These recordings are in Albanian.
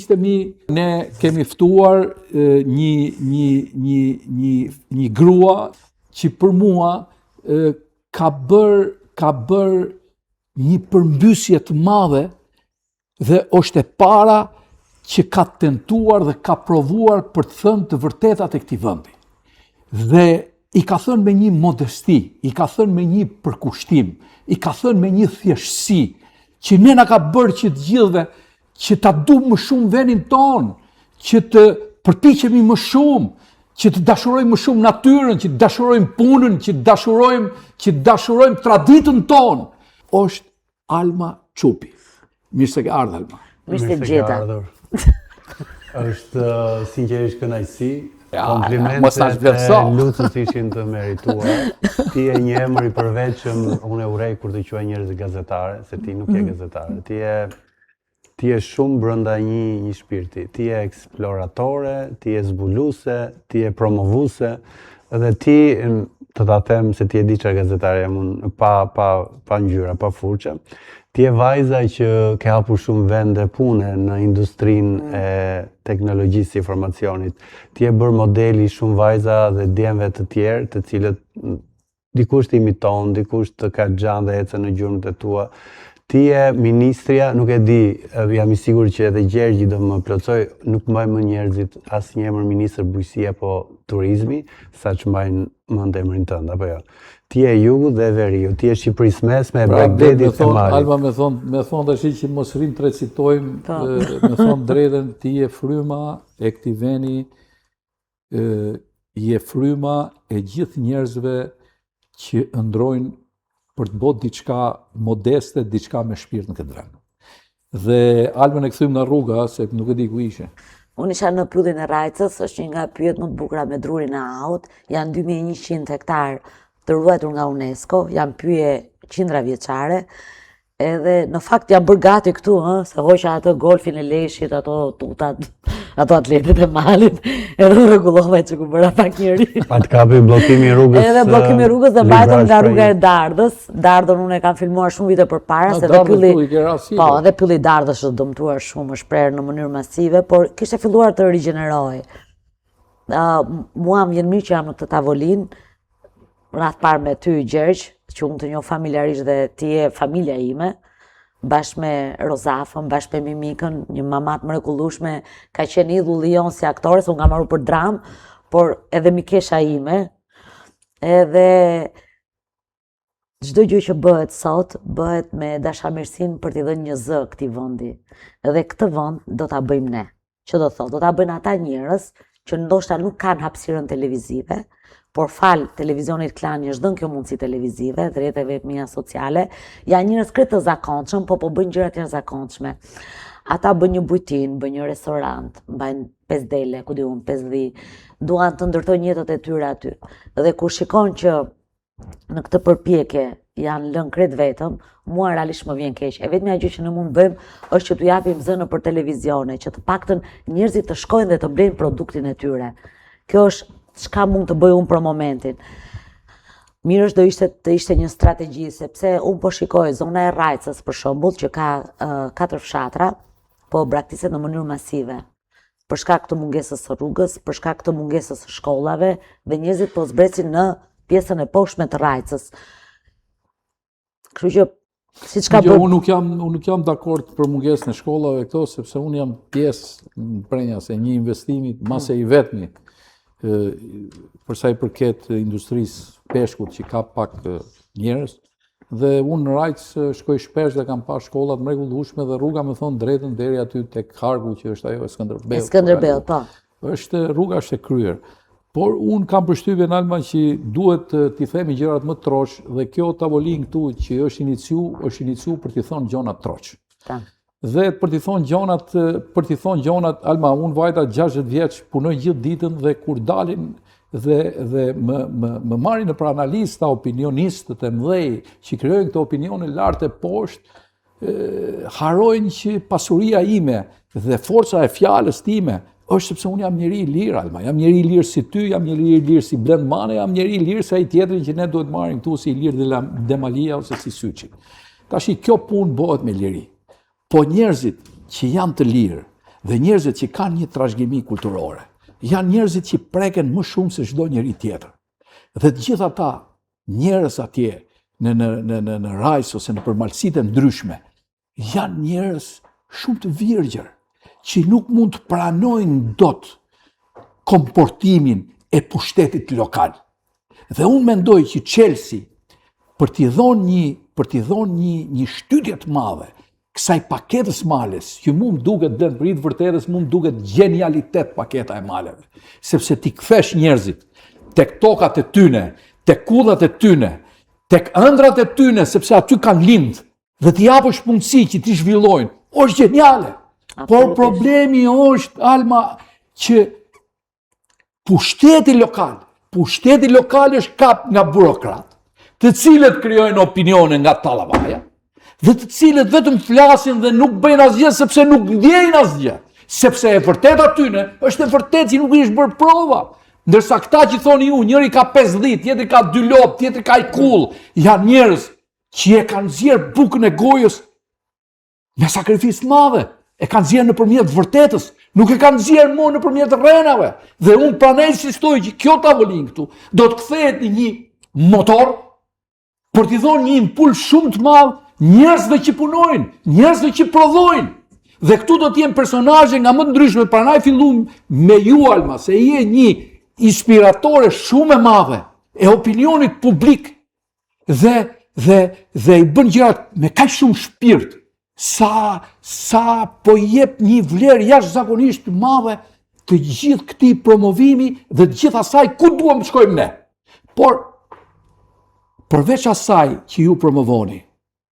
Miqtë e mi, ne kemi ftuar një një një një një grua që për mua ka bërë ka bërë një përmbysje të madhe dhe është e para që ka tentuar dhe ka provuar për të thënë të vërtetat e këtij vendi. Dhe i ka thënë me një modesti, i ka thënë me një përkushtim, i ka thënë me një thjeshtësi, që ne na ka bërë që të gjithëve që ta duam më shumë vendin tonë, që të përpiqemi më shumë, që të dashurojmë më shumë natyrën, që të dashurojmë punën, që të dashurojmë, që të dashurojmë traditën tonë. Është Alma Çupi. Mirë se ke ardhur Alma. Mirë se gjeta. Është uh, sinqerisht kënaqësi. Komplimentet e Lucës ishin të merituara. Ti je një emër i përveçëm, unë e urrej kur të quajnë njerëz gazetare, se ti nuk je mm. gazetare. Ti je ti je shumë brenda një një shpirti. Ti je eksploratore, ti je zbuluese, ti je promovuese dhe ti të ta them se ti e di çfarë gazetare jam unë pa pa pa ngjyra, pa furça. Ti je vajza që ke hapur shumë vende pune në industrinë mm. e teknologjisë së informacionit. Ti je bërë modeli shumë vajza dhe djemve të tjerë, të cilët dikush të imiton, dikush të ka xhan dhe ecën në gjurmët e tua. Ti je ministrja, nuk e di, jam i sigurt që edhe Gjergji do më plotësojë, nuk mbajnë mend njerëzit asnjë emër ministër bujqësie apo turizmi, sa ç'mbajnë mend emrin tënd, apo jo. Ti je jugu dhe veriu, ti je Shqipërisë mesme, e pra, bregdetit e malit. Alma me thonë, me thonë tash që mos rrim të recitojmë, po. me thonë të drejtën, ti je fryma e këtij veni, je fryma e gjithë njerëzve që ëndrrojnë për të bërë diçka modeste, diçka me shpirt në këtë vend. Dhe Almën e kthyem nga rruga, se nuk e di ku ishe. Unë isha në pyllin e Rrajcës, është një nga pyjet më të bukura me drurin e ahut, janë 2100 hektar të ruajtur nga UNESCO, janë pyje qindra vjeçare, Edhe në fakt jam bërë gati këtu, ë, se hoqa atë golfin e leshit, ato tutat, ato atletet e malit, edhe u rregullova që u bëra pak njeri. Pa të kapi bllokimi i rrugës. Edhe bllokimi i rrugës dhe vajtëm nga rruga e Dardhës. Dardhën unë e kam filmuar shumë vite përpara, se dhe pylli. Po, edhe pylli i Dardhës është dëmtuar shumë, është prerë në mënyrë masive, por kishte filluar të rigjenerohej. Mua më vjen mirë që jam në këtë tavolinë, radhë parë me ty, Gjergj, që unë të njoh familjarisht dhe ti je familja ime, bashkë me Rozafën, bashkë me Mimikën, një mama të mrekullueshme, ka qenë idhulli jonë si aktore, se unë kam marrë për dramë, por edhe mikesha ime, edhe Çdo gjë që bëhet sot, bëhet me dashamirësinë për t'i dhënë një zë këtij vendi. Dhe këtë vend do ta bëjmë ne. Që do thotë, do ta bëjnë ata njerëz që ndoshta nuk kanë hapësirën televizive, por falë televizionit Klan është dhënë kjo mundësi televizive, dhe rrjeteve të mia sociale, janë njerëz krejt të zakonshëm, po po bëjnë gjëra të jashtëzakonshme. Ata bëjnë një bujtinë, bëjnë një restorant, mbajnë pesë dele, ku di unë, pesë dhi, duan të ndërtojnë jetët e tyre aty. Dhe kur shikon që në këtë përpjekje janë lënë krejt vetëm, mua realisht më vjen keq. E vetmja gjë që ne mund të bëjmë është që t'u japim zë nëpër televizione, që të paktën njerëzit të shkojnë dhe të blejnë produktin e tyre. Kjo është çka mund të bëj unë për momentin. Mirë është do ishte të ishte një strategji sepse unë po shikoj zona e Rrajcës për shembull që ka uh, katër fshatra, po braktiset në mënyrë masive. për shkak të mungesës së rrugës, për shkak të mungesës së shkollave dhe njerëzit po zbresin në pjesën e poshtme të Rrajcës. Kështu që siç ka bërë unë nuk jam unë nuk jam dakord për mungesën e shkollave këto sepse unë jam pjesë në Prrenjas e një investimi mbase i vetmi për sa i përket industrisë peshkut që ka pak njerëz Dhe unë në Rrajcë shkoj shpesh dhe kam pa shkolla të mrekullueshme dhe rruga me thonë drejtën deri aty tek harku që është ajo e Skënderbeut. E Skënderbeut, po. Është rruga është e kryer. Por unë kam përshtypjen Alma që duhet t'i themi gjërat më troç dhe kjo tavolinë këtu që është iniciu, është iniciu për t'i thonë gjonat troç. Ta. Dhe për t'i thonë gjonat, për t'i thonë gjonat, Alma, unë vajta 60 vjeç, punoj gjithë ditën dhe kur dalin dhe dhe më më më marrin nëpër analista, opinionistët e mëdhej që krijojnë këto opinione lart e poshtë, harrojnë që pasuria ime dhe forca e fjalës time është sepse unë jam njeri i lirë, Alma, jam njeri i lirë si ty, jam njeri i lirë si Blend Mane, jam njeri i lirë si ai tjetrin që ne duhet marrim këtu si Ilir Demalia ose si Syçi. Tashi kjo punë bëhet me liri. Po njerëzit që janë të lirë Dhe njerëzit që kanë një trashëgimi kulturore, janë njerëzit që preken më shumë se çdo njeri tjetër. Dhe të gjithë ata njerëz atje në në në në në Rrajcë ose nëpër malësitë e ndryshme, janë njerëz shumë të virgjër, që nuk mund të pranojnë dot komportimin e pushtetit lokal. Dhe unë mendoj që çelësi për t'i dhonë një për t'i dhonë një një shtytje të madhe kësaj paketës males, që mu më duket dhe për hir të vërtetës, mu më duket gjenialitet paketa e maleve, sepse t'i kthesh njerëzit tek tokat e tyne, tek kullat e tyne, tek ëndrrat e tyne, sepse aty kanë lind, dhe t'i japësh mundësi që t'i zhvillojnë, është gjeniale. Por problemi është, Alma, që pushteti lokal, pushteti lokal është kap nga burokratë, të cilët krijojnë opinione nga tallavaja, dhe të cilët vetëm flasin dhe nuk bëjnë asgjë sepse nuk ndjejnë asgjë, sepse e vërteta e tyne është e vërtetë që nuk i është bërë prova. Ndërsa këta që thoni ju, njëri ka 5 dhi, tjetri ka 2 lopë, tjetri ka një kullë, janë njerëz që e kanë nxjerrë bukën e gojës me sakrificë të madhe, e kanë nxjerrë nëpërmjet vërtetës, nuk e kanë nxjerrë më nëpërmjet rrenave. Dhe unë prandaj insistoj që kjo tavolinë këtu do të kthehet në një motor për t'i dhënë një impuls shumë të madh njerëzve që punojnë, njerëzve që prodhojnë. Dhe këtu do të jenë personazhe nga më të ndryshme, prandaj fillum me ju Alma, se je një inspiratore shumë e madhe e opinionit publik dhe dhe dhe i bën gjërat me kaq shumë shpirt sa sa po jep një vlerë jashtëzakonisht të madhe të gjithë këtij promovimi dhe të gjithë asaj ku duam të shkojmë ne. Por përveç asaj që ju promovoni,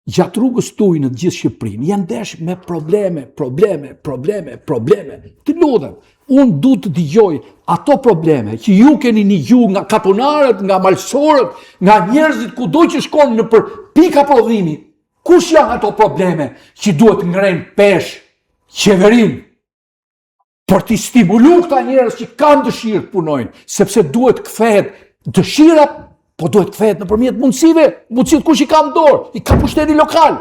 gjatë rrugës tuaj në të gjithë Shqipërinë, je ndesh me probleme, probleme, probleme, probleme. Të lutem, unë du të dëgjoj ato probleme që ju keni nigju nga katunarët, nga malsorët, nga njerëzit kudo që shkon nëpër pika prodhimi. Kush janë ato probleme që duhet të ngrejnë peshë qeverinë për t'i stimulu këta njerëz që kanë dëshirë të punojnë, sepse duhet kthehet dëshira, po duhet kthehet nëpërmjet mundësive, mundësitë kush i ka në dorë, i ka pushteti lokal.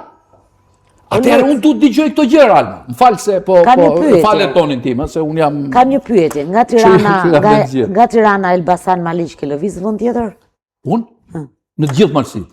Atëherë unë du të dëgjoj këto gjëra, Alma. Më fal se po po fale tonin tim, se unë jam Kam një pyetje, nga Tirana, nga, nga Tirana Elbasan Maliq ke lëviz vend tjetër? Unë? Hm. Në të gjithë malësitë.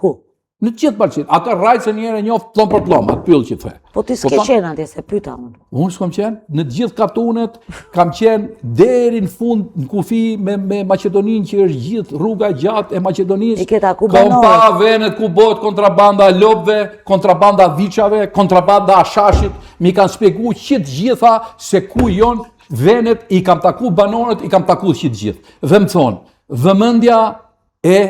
Ku? Në të gjithë malësitë. Atë Rrajcën njëherë e njoh pllom për pllom, atë pyll që the. Po ti s'ke po, qenë atje, se pyta unë. Unë s'kam qenë, në të gjithë katunet, kam qenë deri në fund në kufi me, me Maqedoninë që është gjithë rruga gjatë e Maqedonisë. I ke taku banorët. Kam pa venet ku bëhet kontrabanda e lopëve, kontrabanda viçave, kontrabanda hashashit, m'i kanë spjegu që të gjitha se ku jonë venet, i kam taku banorët, i kam taku që të gjithë. Dhe më thonë, vëmendja e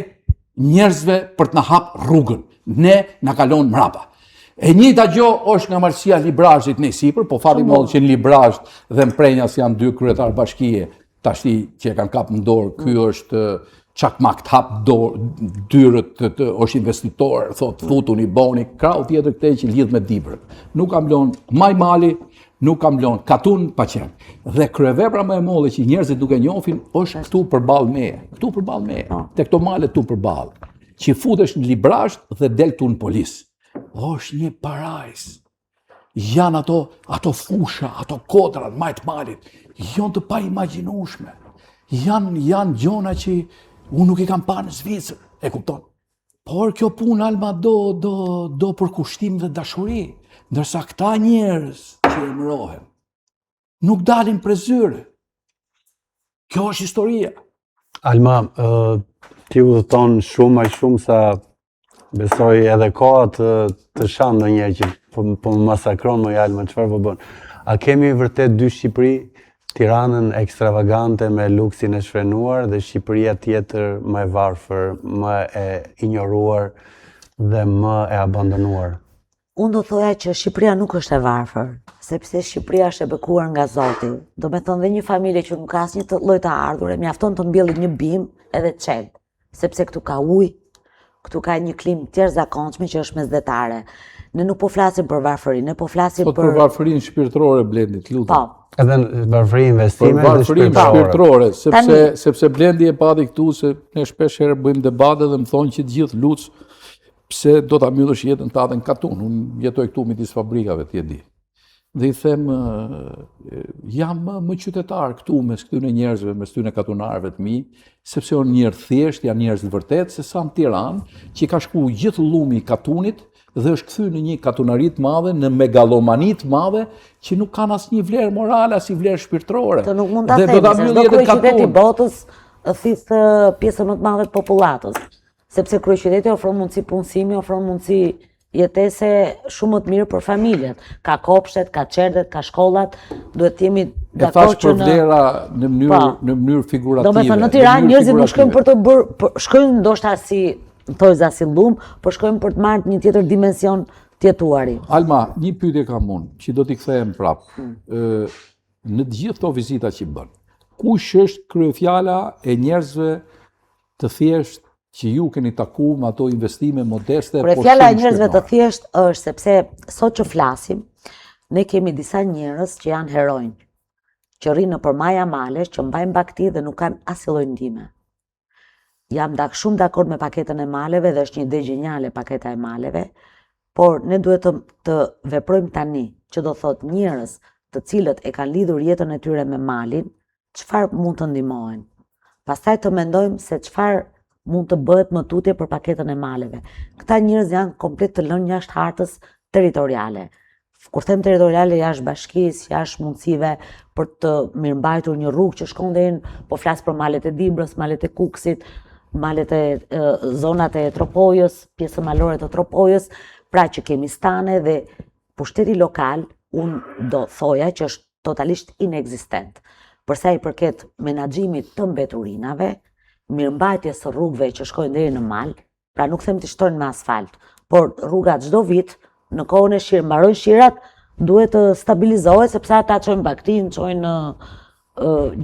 njerëzve për të na hap rrugën. Ne na ka lënë mrapa. E njëjta gjë është nga Malësia Librazhdit në sipër, po fati madh që në Librazhd dhe në Prrenjas janë dy kryetar bashkie, tashti që e kanë kap në dorë, ky mm. është çakmak të hap dorë, dyerët të, të, është investitor, thot futuni boni, krahu tjetër këtej që lidh me Dibrën. Nuk kam lënë maj mali, Nuk kam lënë katun pa qenë. Dhe kryevepra më e madhe që njerëzit nuk e njohin është këtu përballë meje, këtu përballë meje, po. te këto male këtu përballë, që futesh në Librazhd dhe del këtu në Polis. Është një parajsë. Janë ato ato fusha, ato kodra në majë të malit, janë të paimagjinueshme. Janë janë gjona që unë nuk i kam pa në Zvicër, e kupton? Por kjo punë Alma do do do përkushtim dhe dashuri, ndërsa këta njerëz që emërohen nuk dalin prej zyre. Kjo është historia. Alma, uh, ti udhëton shumë aq shumë sa besoj edhe koha të të shan ndonjëherë që po, po më masakron moj Alma, çfarë po bën? A kemi vërtet dy Shqipëri? Tiranën ekstravagante me luksin e shfrenuar dhe Shqipëria tjetër më e varfër, më e injoruar dhe më e abandonuar. Unë do thoja që Shqipëria nuk është e varfër, sepse Shqipëria është e bekuar nga Zoti. Domethënë dhe një familje që nuk ka asnjë të lloj të ardhure, mjafton të mbjellë një bimë edhe çel. sepse këtu ka ujë, këtu ka një klimë të jashtëzakonshme që është mesdhetare. Ne nuk po flasim për varfëri, ne po flasim po për për varfërinë shpirtërore Blendi, të lutem. Po. Edhe varfëri investime dhe shpirtërore. Varfërinë shpirtërore, sepse Tani... sepse Blendi e pati këtu se ne shpesh herë bëjmë debate dhe më thonë që të gjithë Luc pse do ta mbyllësh jetën tate në katun. Unë jetoj këtu midis fabrikave, ti e di. Dhe i them, jam më, më qytetar këtu mes këtyre njerëzve, mes këtyre katunarëve të mi, sepse janë njerëz thjesht, janë njerëz të vërtetë, se sa në Tiranë, që ka shku gjithë llumi i katunit dhe është kthy në një katunari të madhe, në megalomani të madhe, që nuk kanë asnjë vlerë morale, asnjë vlerë shpirtërore. Të nuk mund ta themi, se çdo kryeqytet i botës thith pjesën më të madhe të popullatës. Sepse kryeqyteti ofron mundësi punësimi, ofron mundësi jetese shumë më të mirë për familjet. Ka kopshtet, ka çerdhet, ka shkollat, duhet të jemi dakord që në vlera në mënyrë po. në mënyrë figurative. Domethënë në Tiranë njerëzit nuk shkojnë për të bërë, për, shkojnë ndoshta si thojza si llum, por shkojnë për të marrë një tjetër dimension të jetuari. Alma, një pyetje kam unë, që do t'i kthehem prapë. Hmm. Ë në të gjithë këto vizita që bën, kush është kryefjala e njerëzve të thjeshtë që ju keni taku me ato investime modeste, por fjala e njerëzve të thjeshtë është sepse sot që flasim, ne kemi disa njerëz që janë heronj, që rrinë nëpër maja malesh, që mbajnë bagëti dhe nuk kanë asnjë lloj ndihme. Jam dak shumë dakord me paketën e maleve dhe është një ide gjeniale paketa e maleve, por ne duhet të, të veprojmë tani, që do thotë njerëz të cilët e kanë lidhur jetën e tyre me malin, çfarë mund të ndihmohen. Pastaj të mendojmë se çfarë mund të bëhet më tutje për paketën e maleve. Këta njerëz janë komplet të lënë jashtë hartës territoriale. Kur them territoriale jashtë bashkisë, jashtë mundësive për të mirëmbajtur një rrugë që shkon deri në, po flas për malet e Dibrës, malet e Kukësit, malet e, e zonat e Tropojës, pjesën malore të Tropojës, pra që kemi stane dhe pushteti lokal, unë do thoja që është totalisht inekzistent. Për sa i përket menaxhimit të mbeturinave, mirëmbajtjes së rrugëve që shkojnë deri në mal, pra nuk them t'i shtrojnë me asfalt, por rruga çdo vit në kohën e shirë, mbarojnë shirat, duhet të stabilizohet sepse ata çojnë bagëtinë, çojnë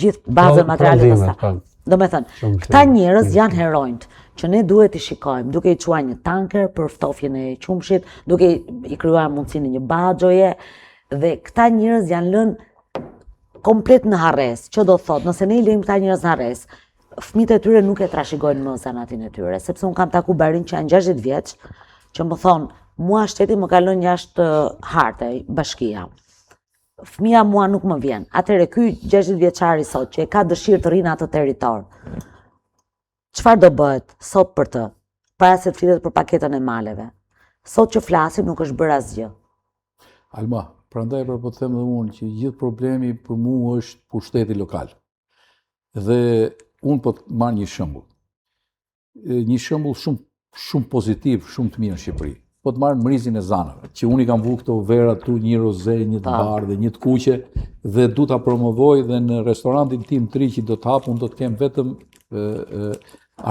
gjithë bazën materiale të saj. Po. Domethënë, këta njerëz janë heronjtë, që ne duhet t'i shikojmë, duke i çuar një tanker për ftofjen e qumshit, duke i krijuar mundësinë e një baxhoje, dhe këta njerëz janë lënë komplet në harresë, që do thotë, nëse ne i lëmë këta njerëz në harresë, fëmijët e tyre nuk e trashëgojnë më zanatin e tyre, sepse unë kam taku barinj që janë 60 vjeç, që më thonë, mua shteti më ka lënë jashtë harte, bashkia. Fëmija mua nuk më vjen. Atëherë ky 60 vjeçari sot që e ka dëshirë të rrinë atë territor. Çfarë do bëhet sot për të? Para se të flitet për paketën e maleve. Sot që flasim nuk është bërë asgjë. Alma, prandaj pra po të them dhe unë që gjithë problemi për mua është pushteti lokal. Dhe unë po të marr një shembull. Një shembull shumë shumë pozitiv, shumë të mirë në Shqipëri. Po të marr mrizin e zanave, që unë i kam vu këto vera tu një roze, një të bardhë dhe një të kuqe dhe du ta promovoj dhe në restorantin tim të ri që do të hap, unë do të kem vetëm e, e,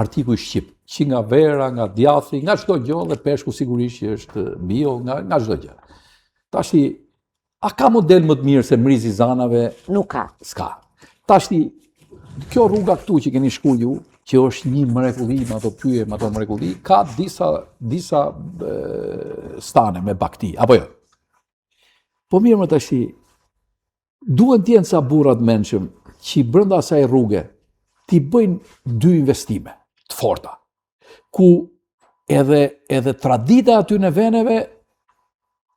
artikuj shqip, që nga vera, nga djathi, nga çdo gjë dhe peshku sigurisht që është bio, nga nga çdo gjë. Tashti A ka model më të mirë se mrizi i zanave? Nuk ka. S'ka. Tashti, kjo rruga këtu që keni shku ju, që është një mrekulli me ato pyje, me ato mrekulli, ka disa, disa e, stane me bagëti, apo jo? Po mirë më tashti, duhen të jenë ca burra të mençëm që brenda asaj rruge t'i bëjnë dy investime të forta, ku edhe edhe tradita aty në veneve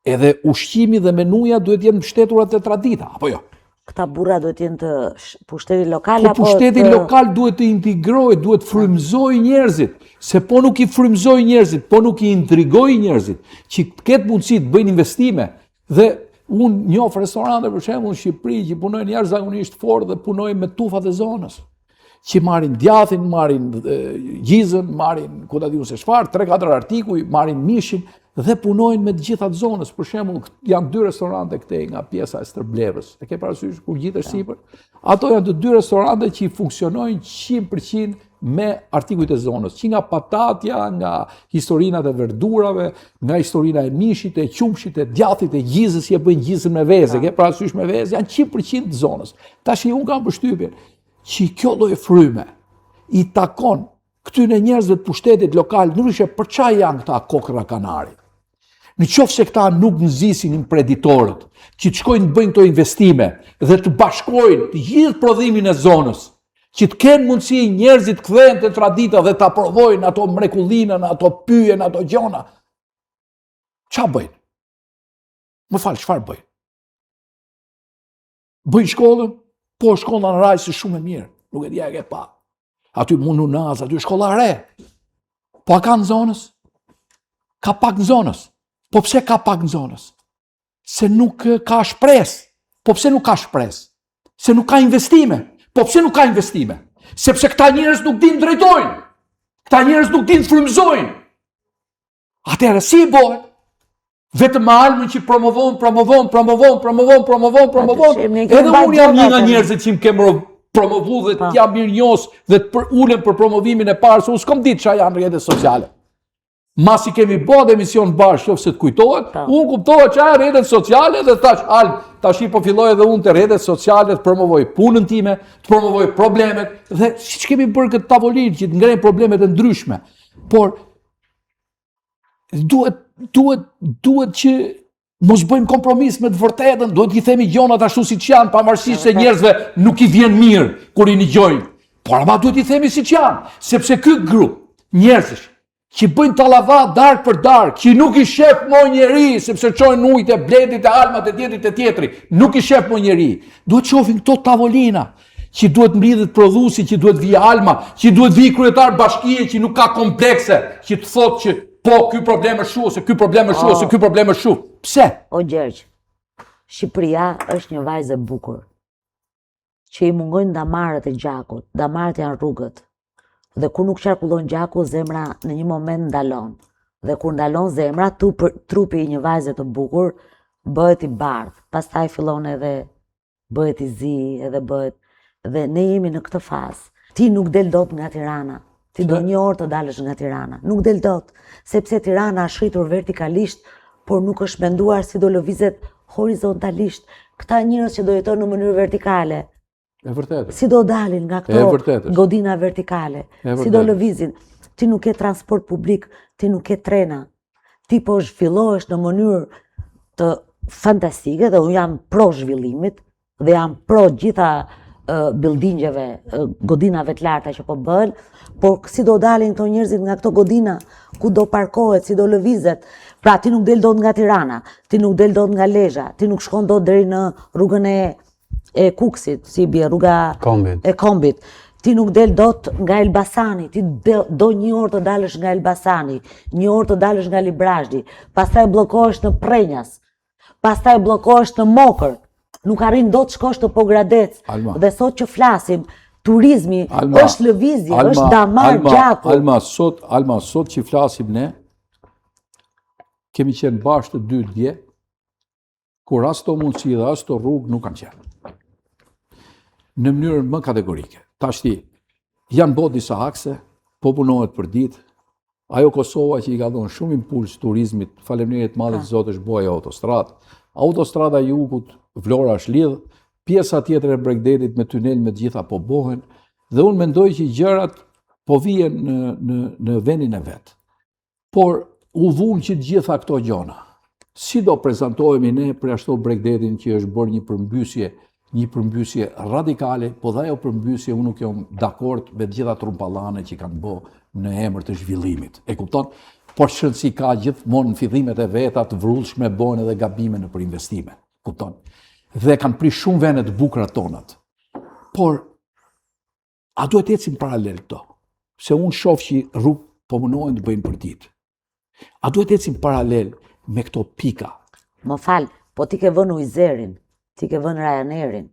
edhe ushqimi dhe menuja duhet të jenë mbështetura te tradita, apo jo? Këta burra duhet të jenë të pushtetit lokal po apo pushteti të... lokal duhet të integrojë, duhet të frymëzojë njerëzit, se po nuk i frymëzoi njerëzit, po nuk i intrigoi njerëzit, që të ketë mundësi të bëjnë investime dhe unë njoh restorante për shembull në Shqipëri që punojnë jashtëzakonisht fort dhe punojnë me tufat e zonës. që marrin djathin, marrin gjizën, marrin ku ta di unë se çfarë, 3-4 artikuj, marrin mishin dhe punojnë me të gjitha të zonës. Për shembull, janë dy restorante këtej nga pjesa e Stërblevës. E ke parasysh kur ngjitesh sipër? Ato janë të dy restorante që funksionojnë 100% me artikujt e zonës, që nga patatja, nga historinat e verdurave, nga historina e mishit, e qumshit, e djathit, e gjizës, që e bëjnë gjizën me vezë, e ke parasysh me vezë, janë 100% të zonës. Tash unë kam përshtypjen që kjo lloj fryme i takon këtyre njerëzve të pushtetit lokal, ndryshe për ça janë këta kokrra kanari. Në qoftë se këta nuk nxisin imprenditorët, që të shkojnë të bëjnë këto investime dhe të bashkojnë të gjithë prodhimin e zonës, që të kenë mundësi njerëzit të kthehen te tradita dhe ta provojnë ato mrekullinën, ato pyjen, ato gjona. Ça bëjnë? Më fal, çfarë bëjnë? Bëjnë shkollën, po shkolla në Rrajcë shumë e mirë, nuk e di a e ke pa. Aty mu në Unazë, aty shkolla re. Po a ka nxënës? Ka pak nxënës. Po pse ka pak nxënës? Se nuk ka shpresë. Po pse nuk ka shpresë? Se nuk ka investime. Po pse nuk ka investime? Sepse këta njerëz nuk dinë drejtojnë. Këta njerëz nuk dinë frymëzojnë. Atëherë si i bëhet? Vetëm me Almën që promovon, promovon, promovon, promovon, promovon, promovon. Edhe unë jam një nga njerëzit që më ke promovu dhe të jam mirënjohës dhe të përulem për promovimin e parë, se unë s'kom ditë ça janë rrjetet sociale. Masi kemi bo dhe emision bashkë, qoftë se të kujtohet, unë kuptova ça janë rrjetet sociale dhe thash, Almë, tashi po filloj edhe unë te rrjetet sociale të promovoj punën time, të promovoj problemet, dhe siç kemi bërë këtë tavolinë që të ngrejmë problemet e ndryshme. Por, duhet duhet duhet që mos bëjmë kompromis me të vërtetën, duhet t'i themi gjonat ashtu siç janë, pavarësisht se njerëzve nuk i vjen mirë kur i dëgjojnë. Por ama duhet t'i themi siç janë, sepse ky grup njerëzish që bëjnë tallava darkë për darkë, që nuk i shef mo njeri, sepse çojnë ujë te Bledi, te Alma, te tjetri, te tjetri, nuk i shef mo njeri. Duhet shohin këto tavolina, që duhet mblidhet prodhuesi, që duhet vijë Alma, që duhet vijë kryetar bashkie që nuk ka komplekse, që të thotë që po ky problem është shu ose ky problem është shu ose ky problem është shu. Pse? O Gjergj, Shqipëria është një vajzë e bukur që i mungojnë damarët e gjakut, damarët janë rrugët. Dhe kur nuk qarkullon gjaku, zemra në një moment ndalon. Dhe kur ndalon zemra, trupi i një vajze të bukur bëhet i bardhë. Pastaj fillon edhe bëhet i zi edhe bëhet dhe ne jemi në këtë fazë. Ti nuk del dot nga Tirana. Ti do një orë të dalësh nga Tirana. Nuk del dot, sepse Tirana është rritur vertikalisht, por nuk është menduar si do lëvizet horizontalisht. Këta njerëz që do jetojnë në mënyrë vertikale. E vërtetë. Si do dalin nga këto godina vertikale? Si do lëvizin? Ti nuk ke transport publik, ti nuk ke trena. Ti po zhvillohesh në mënyrë të fantastike dhe unë jam pro zhvillimit dhe jam pro gjitha buildingjeve, godinave të larta që po bëhen, por si do dalin këto njerëzit nga këto godina, ku do parkohet, si do lëvizet. Pra ti nuk del dot nga Tirana, ti nuk del dot nga Lezha, ti nuk shkon dot deri në rrugën e e Kukësit, si i bie rruga Kombit. e Kombit. Ti nuk del dot nga Elbasani, ti do një orë të dalësh nga Elbasani, një orë të dalësh nga Librazhdi, pastaj bllokohesh në Prrenjas, pastaj bllokohesh në Mokër, nuk arrin dot shkosh në Pogradec. Alma. Dhe sot që flasim, turizmi Alma, është lëvizje, Alma, është damar Alma, gjaku. Alma, sot, Alma, sot që flasim ne, kemi qenë bashkë të dy dje, kur as këto mundësi dhe as këto rrugë nuk kanë qenë. Në mënyrën më kategorike. Tashti, janë bo disa akse, po punohet për ditë, ajo Kosova që i ka dhënë shumë impuls turizmit, faleminderit madhe të Zotit është bo ajo autostradë. Autostrada e jugut, Vlora është lidh, pjesa tjetër e bregdetit me tunel me të gjitha po bohen, dhe unë mendoj që gjërat po vihen në, në, në vendin e vet. Por u vunë që të gjitha këto gjona. Si do prezantohemi ne përjashto bregdetin që është bërë një përmbysje, një përmbysje radikale, po dhe ajo përmbysje unë nuk jam dakord me të gjitha trumpallane që kanë bo në emër të zhvillimit. E kupton? Por ç'rëndësi ka gjithmonë në fillimet e veta të vrullshme bëhen edhe gabime nëpër investime. Kupton? Dhe kanë prish shumë vende të bukura tonat. Por A duhet të ecin paralel këto? Se unë shof që rrugë po mundohen të bëjnë për ditë. A duhet të ecin paralel me këto pika? Më fal, po ti ke vënë Wizz Airin, ti ke vënë Ryanairin,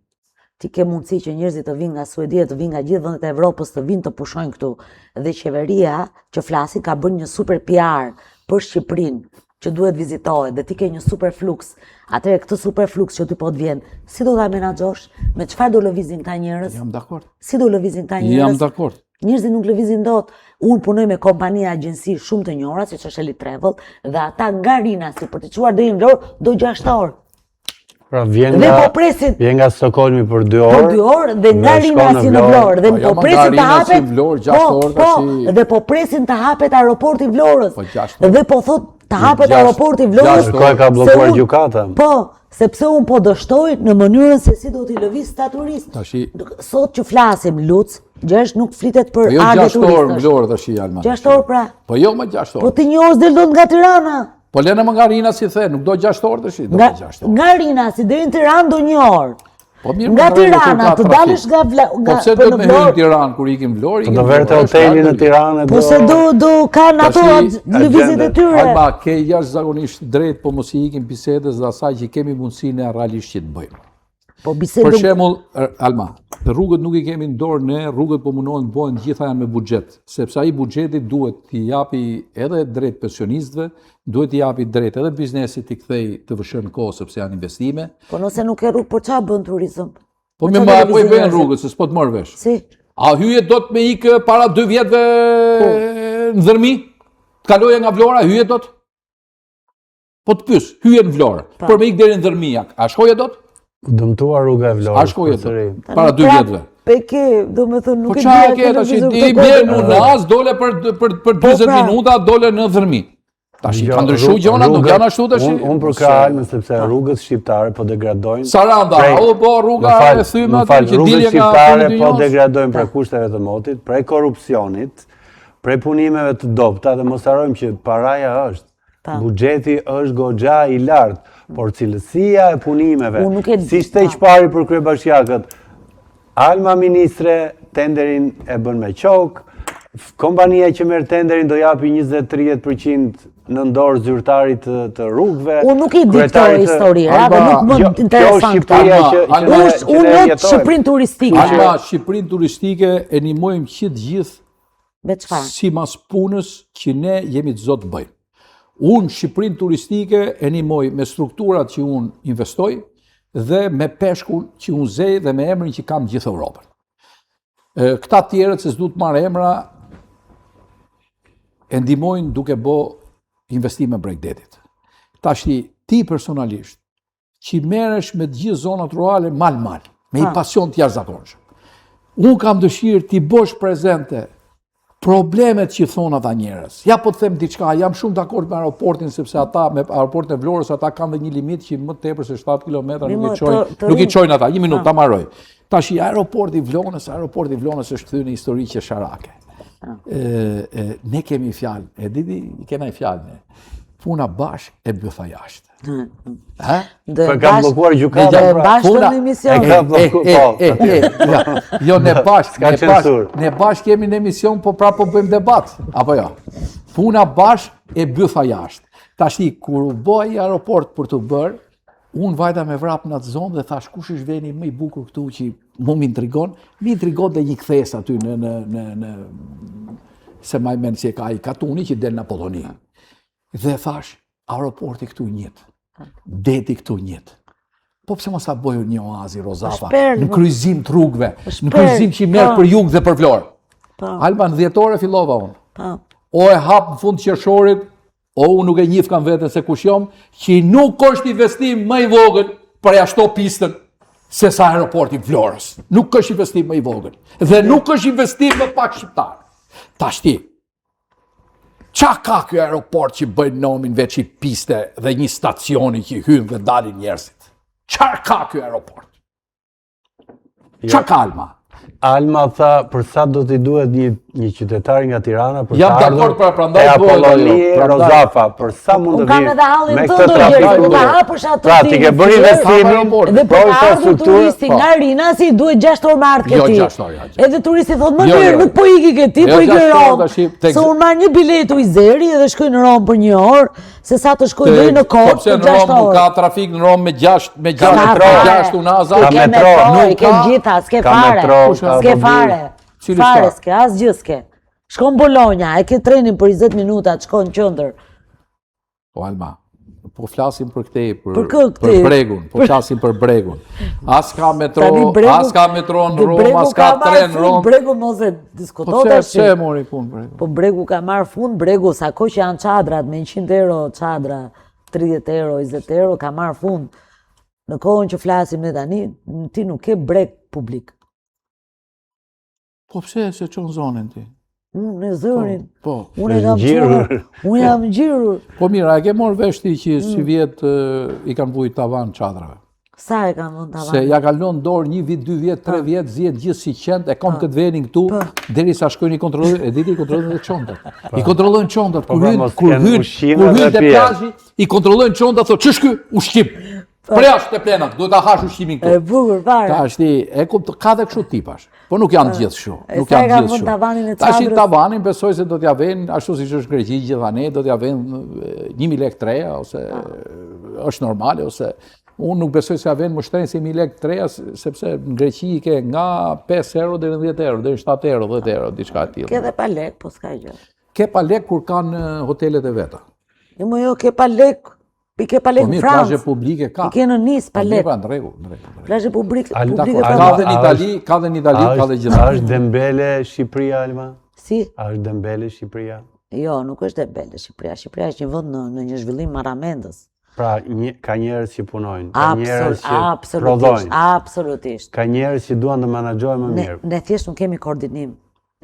ti ke mundësi që njerëzit të vinë nga Suedia, të vinë nga gjithë vendet e Evropës, të vinë të pushojnë këtu. Dhe qeveria që flasin ka bërë një super PR për Shqipërinë, që duhet vizitohet dhe ti ke një super fluks, atëherë këtë super fluks që ty po të vjen, si do ta menaxhosh? Me çfarë do lëvizin këta njerëz? Jam dakord. Si do lëvizin këta njerëz? Jam dakord. Njerëzit nuk lëvizin dot. Unë punoj me kompani agjenci shumë të njohura, siç është Elite Travel, dhe ata nga Rinasi për të çuar deri në Vlorë do 6 orë. Pra vjen Dhe nga po presin vjen nga Stokholmi për 2 orë. Për 2 orë dhe nga Rinasi në Vlorë dhe po, po presin të hapet Vlorë 6 po, orë po, tash. Dhe po presin të hapet aeroporti i Vlorës. Po 6 orë. Dhe po thot të hapet aeroporti i Vlorës. Ndërkohë ka bllokuar gjykata. Po, sepse un po dështoj në mënyrën se si do t'i lëviz këta turistë. Tashi sot që flasim Luc, Gjergj nuk flitet për po jo ardhje turistësh. Jo 6 orë në Vlorë tash Alma. 6 orë pra. Po jo më 6 orë. Po ti një orë s'del dot nga Tirana. Po lëre më nga Rinasi the, nuk do 6 orë tash, do nga, 6 orë. Nga Rinasi deri në Tiranë do një orë. Po mirë, Nga po rregull, kur Tirana, ka të trafik. dalësh nga Vla, Po nga pse për do në me hyrë në Vlorë, Tiranë kur ikim Vlorë? Po ikim do verte Vlorë, është hotelin në larg. Tiranë, po se do do kanë ato Tashi, lëvizjet e agjendet. tyre. Alma, ke jashtëzakonisht drejt, po mos i ikim bisedës dhe asaj që kemi mundësinë ne realisht që të bëjmë. Po Për bisedë shembull, Alma, rrugët nuk i kemi në dorë ne, rrugët po mundohen të bëhen gjitha janë me buxhet, sepse ai buxheti duhet t'i japi edhe drejt pensionistëve, duhet t'i japi drejt edhe biznesit t'i kthej TVSH në kohë sepse janë investime. Po nëse nuk ke rrugë, për çfarë bën turizëm? Po Me më çfarë ma po i lëvizin bëjnë njerëzit? rrugët se s'po të marr vesh. Si? A hyje dot me ikë para dy vjetëve në Dhërmi? Të kaloje nga Vlora, hyje dot? Po të pyes, hyje në Vlorë, Pa. për me ikë deri në Dhërmi, a- a shkoje dot? U dëmtua rruga e Vlorës. A shkoje dot? përsëri. Para dy Prap, vjetëve. Pe ke, do me thënë, nuk Po e qa di e ke tash lëvizur i këtë blen kohë. në Unaz, dole për për për 40 pra. minuta, dole në Dhërmi. Tash i Jo, ka ndryshu rrug- gjona, nuk rrugët- janë ashtu tash. Unë un përkrah Almën sepse rrugët shqiptare po degradojnë. Saranda, Prej- o po rruga Më fal, e thyme më aty fal, që rrugët dilje nga shqiptare fundi i po dynjos. degradojnë prej kushteve të motit, prej korrupsionit, prej punimeve të dobta dhe mos harrojmë që paraja është. Pa. Buxheti është goxha i lartë, por cilësia e punimeve, Unë nuk e di, si ishte pa. pari për kryebashkiakët, Alma ministre tenderin e bën me qok, kompania që merr tenderin do japi 20-30% në dorë zyrtarit të, të rrugëve. Unë nuk i di këto kryetarit të- histori, ra, dhe Alba, nuk më Jo, kjo intereson është Shqipëria Alma, që, që Alma, ne, Unë që unë ne jot jetojmë. Shqipërinë turistike. Alma, Shqipërinë turistike e ndihmojmë që të gjithë Me çfarë? simas punës që ne jemi të zotë bëjmë. Unë Shqipërinë turistike e ndihmoj me strukturat që unë investoj dhe me peshkun që unë zej dhe me emrin që kam gjithë Europën. Këta tjerët se s'du të marrë emra e ndihmojnë duke bo investime bregdetit. Tashti ti personalisht që merresh me të gjithë zonat rurale mal mal, me një pasion të jashtëzakonshëm. Unë kam dëshirë t'i bësh prezente problemet që thonë ata njerëz. Ja po të them diçka, jam shumë dakord me aeroportin sepse ata me aeroportin e Vlorës ata kanë dhe një limit që më tepër se 7 kilometra Mi nuk i më, çojnë, të- të nuk i rim- çojnë ata. Një minutë ta marroj. Tash i aeroporti i Vlonës, aeroporti i Vlonës është kthyer në histori qesharake. Ë, ë, ne kemi fjalë, e di ti, i kena i fjalë ne. Puna bash e bytha jashtë. Ha? Do Po e e kam bash- bllokuar gjykatën. Do e pra. bash Puna- në emision. E ka bllokuar, po. E, e, ja. Jo, ne bashk, S'ka ne bashk, censur. ne bashk jemi në emision, po prapë po bëjmë debat, apo jo? Puna bash e bytha jashtë. Tashti, kur u bë ai aeroport për të bërë, unë vajta me vrap në atë zonë dhe thash kush është veni më i bukur këtu që mu më intrigon, më intrigon dhe një kthesë aty në në në në se maj mend si e ka ai katuni që del në Apoloni. Dhe thash, aeroporti këtu njët, deti këtu njët. Po pse mos ta bëjë një oazi Rozafa Është perlë, në po. kryqëzim të rrugëve, Është në kryqëzim perlë, që i merr po. për jug dhe për Vlorë. Po, Alba në dhjetore fillova unë. po. O e hap në fund qershorit, o unë nuk e njih kam veten se kush jam, që nuk është investim më i vogël për jashto pistën se sa aeroporti i Vlorës. Nuk është investim më i vogël. Dhe nuk është investim më pak shqiptar. Tashti, Qa ka ky aeroport që bëjnë nomin veç i piste dhe një stacioni që hynë dhe dalin njerëzit? Qa ka ky aeroport? Qa ka Alma? Alma tha për sa do t'i duhet një një qytetar nga Tirana për Jam të ardhur dakord, pra, prandaj e bëhet ajo, Apoloni prandaj. Rozafa, për sa mund të Unë kam vi edhe hallin me tënd këtë do trafik Gjeri, kur ta rrugor. hapësh atë Pra, ti ti ke në bërë Fier, investimin, aeroportin. Dhe po për të ardhur infrastrukturë, turisti po. nga Rinasi duhet 6 orë me ardhë Jo, ke ti. gjashtë orë, jo, gjashtë. Edhe turisti thotë, më Jo, mirë, jo, nuk po iki ke ti, Jo, po iki në gjashtë orë Romë. tash, tek- Se unë marr një biletë Wizz-Airi edhe shkoj në Romë për një orë, se sa të shkoj deri në Po Korçë pse për në 6 Romë nuk orë. ka trafik në Romë me 6 me 6 Ka metro. fare. 6 unaza. Ka Ke metro, metro, nuk i ke ka- gjitha, s'ke ka fare. metro, ka S'ke autobus. fare. Cili Fare s'ka? s'ke, asgjë s'ke. Shkon Bologna, e ke trenin për 20 minuta, të shkon në qendër. Po Alma, po flasim për këtej, për Për kë këtej? për bregun, po flasim për bregun. As ka metro, Tani bregu- as ka metro në dhe Romë, bregu as ka marrë tren në fund, Romë. Bregu mos e Po diskuto pse tash. pse e mori punë bregun? Po bregu ka marrë fund, bregu sa kohë që janë çadrat me 100 euro çadra, 30 euro, 20 euro ka marrë fund. Në kohën që flasim ne tani, ti nuk ke breg publik. Po pse se çon zonën ti? Unë e zërin. Po. Unë e kam Ngjirur. çuar, unë jam ngjirur. Po mirë, a e ke marrë vesh ti që Mm. si vjet e, i kanë vujt tavan çadrave? Sa e kanë vënë tavan? Se ja ka lënë dorë një vit, dy vjet, tre vjet, zihen gjithë si qend, e kam këtë venin këtu, Po. derisa shkojnë i kontrollojnë, e diti i kontrollojnë edhe çontat. I kontrollojnë çontat, kur pra, hyn, mos kur kenë hyn, ushqime kur dhe hyn te pije. plazhi, i kontrollojnë çontat, thotë, "Ç'është ky? Ushqim." Po. Përjashtë Teplena, duhet ta hash ushqimin këtu. E bukur fare. Tashti, e kupto, ka dhe kështu tipash. Po nuk janë gjithë kështu. Nuk janë gjithë kështu. Tavanin e Tashi tavanin besoj se do t'ja vënë ashtu siç është në Greqi gjithanej, do t'ja vënë 1000 lekë të reja ose po. është normale ose unë nuk besoj se ja vënë më shtrenjtë se 1000 lekë të reja sepse në Greqi i ke nga 5 euro deri në 10 euro, deri në 7 euro, 10 euro, diçka e tillë. Ke dhe pa lek, po s'ka gjë. Ke pa lek kur kanë hotelet e veta. Jo, mo jo, ke pa lek I ke pa lek po në Francë. Plazhe publike ka. I ke në Nis pa lek. Po mirë, në rregull, në rregull. Plazhe publike, publike ka. Ka dhe në Itali, ka dhe në Itali, ka dhe gjithë. A është dembele Shqipëria Alma? Si? A është dembele Shqipëria? Jo, nuk është dembele Shqipëria. Shqipëria është një vend në në një zhvillim marramendës. Pra, një, ka njerëz që punojnë, ka njerëz që prodhojnë. Absolutisht. Ka njerëz që duan të menaxhojnë më mirë. Ne, ne thjesht nuk kemi koordinim.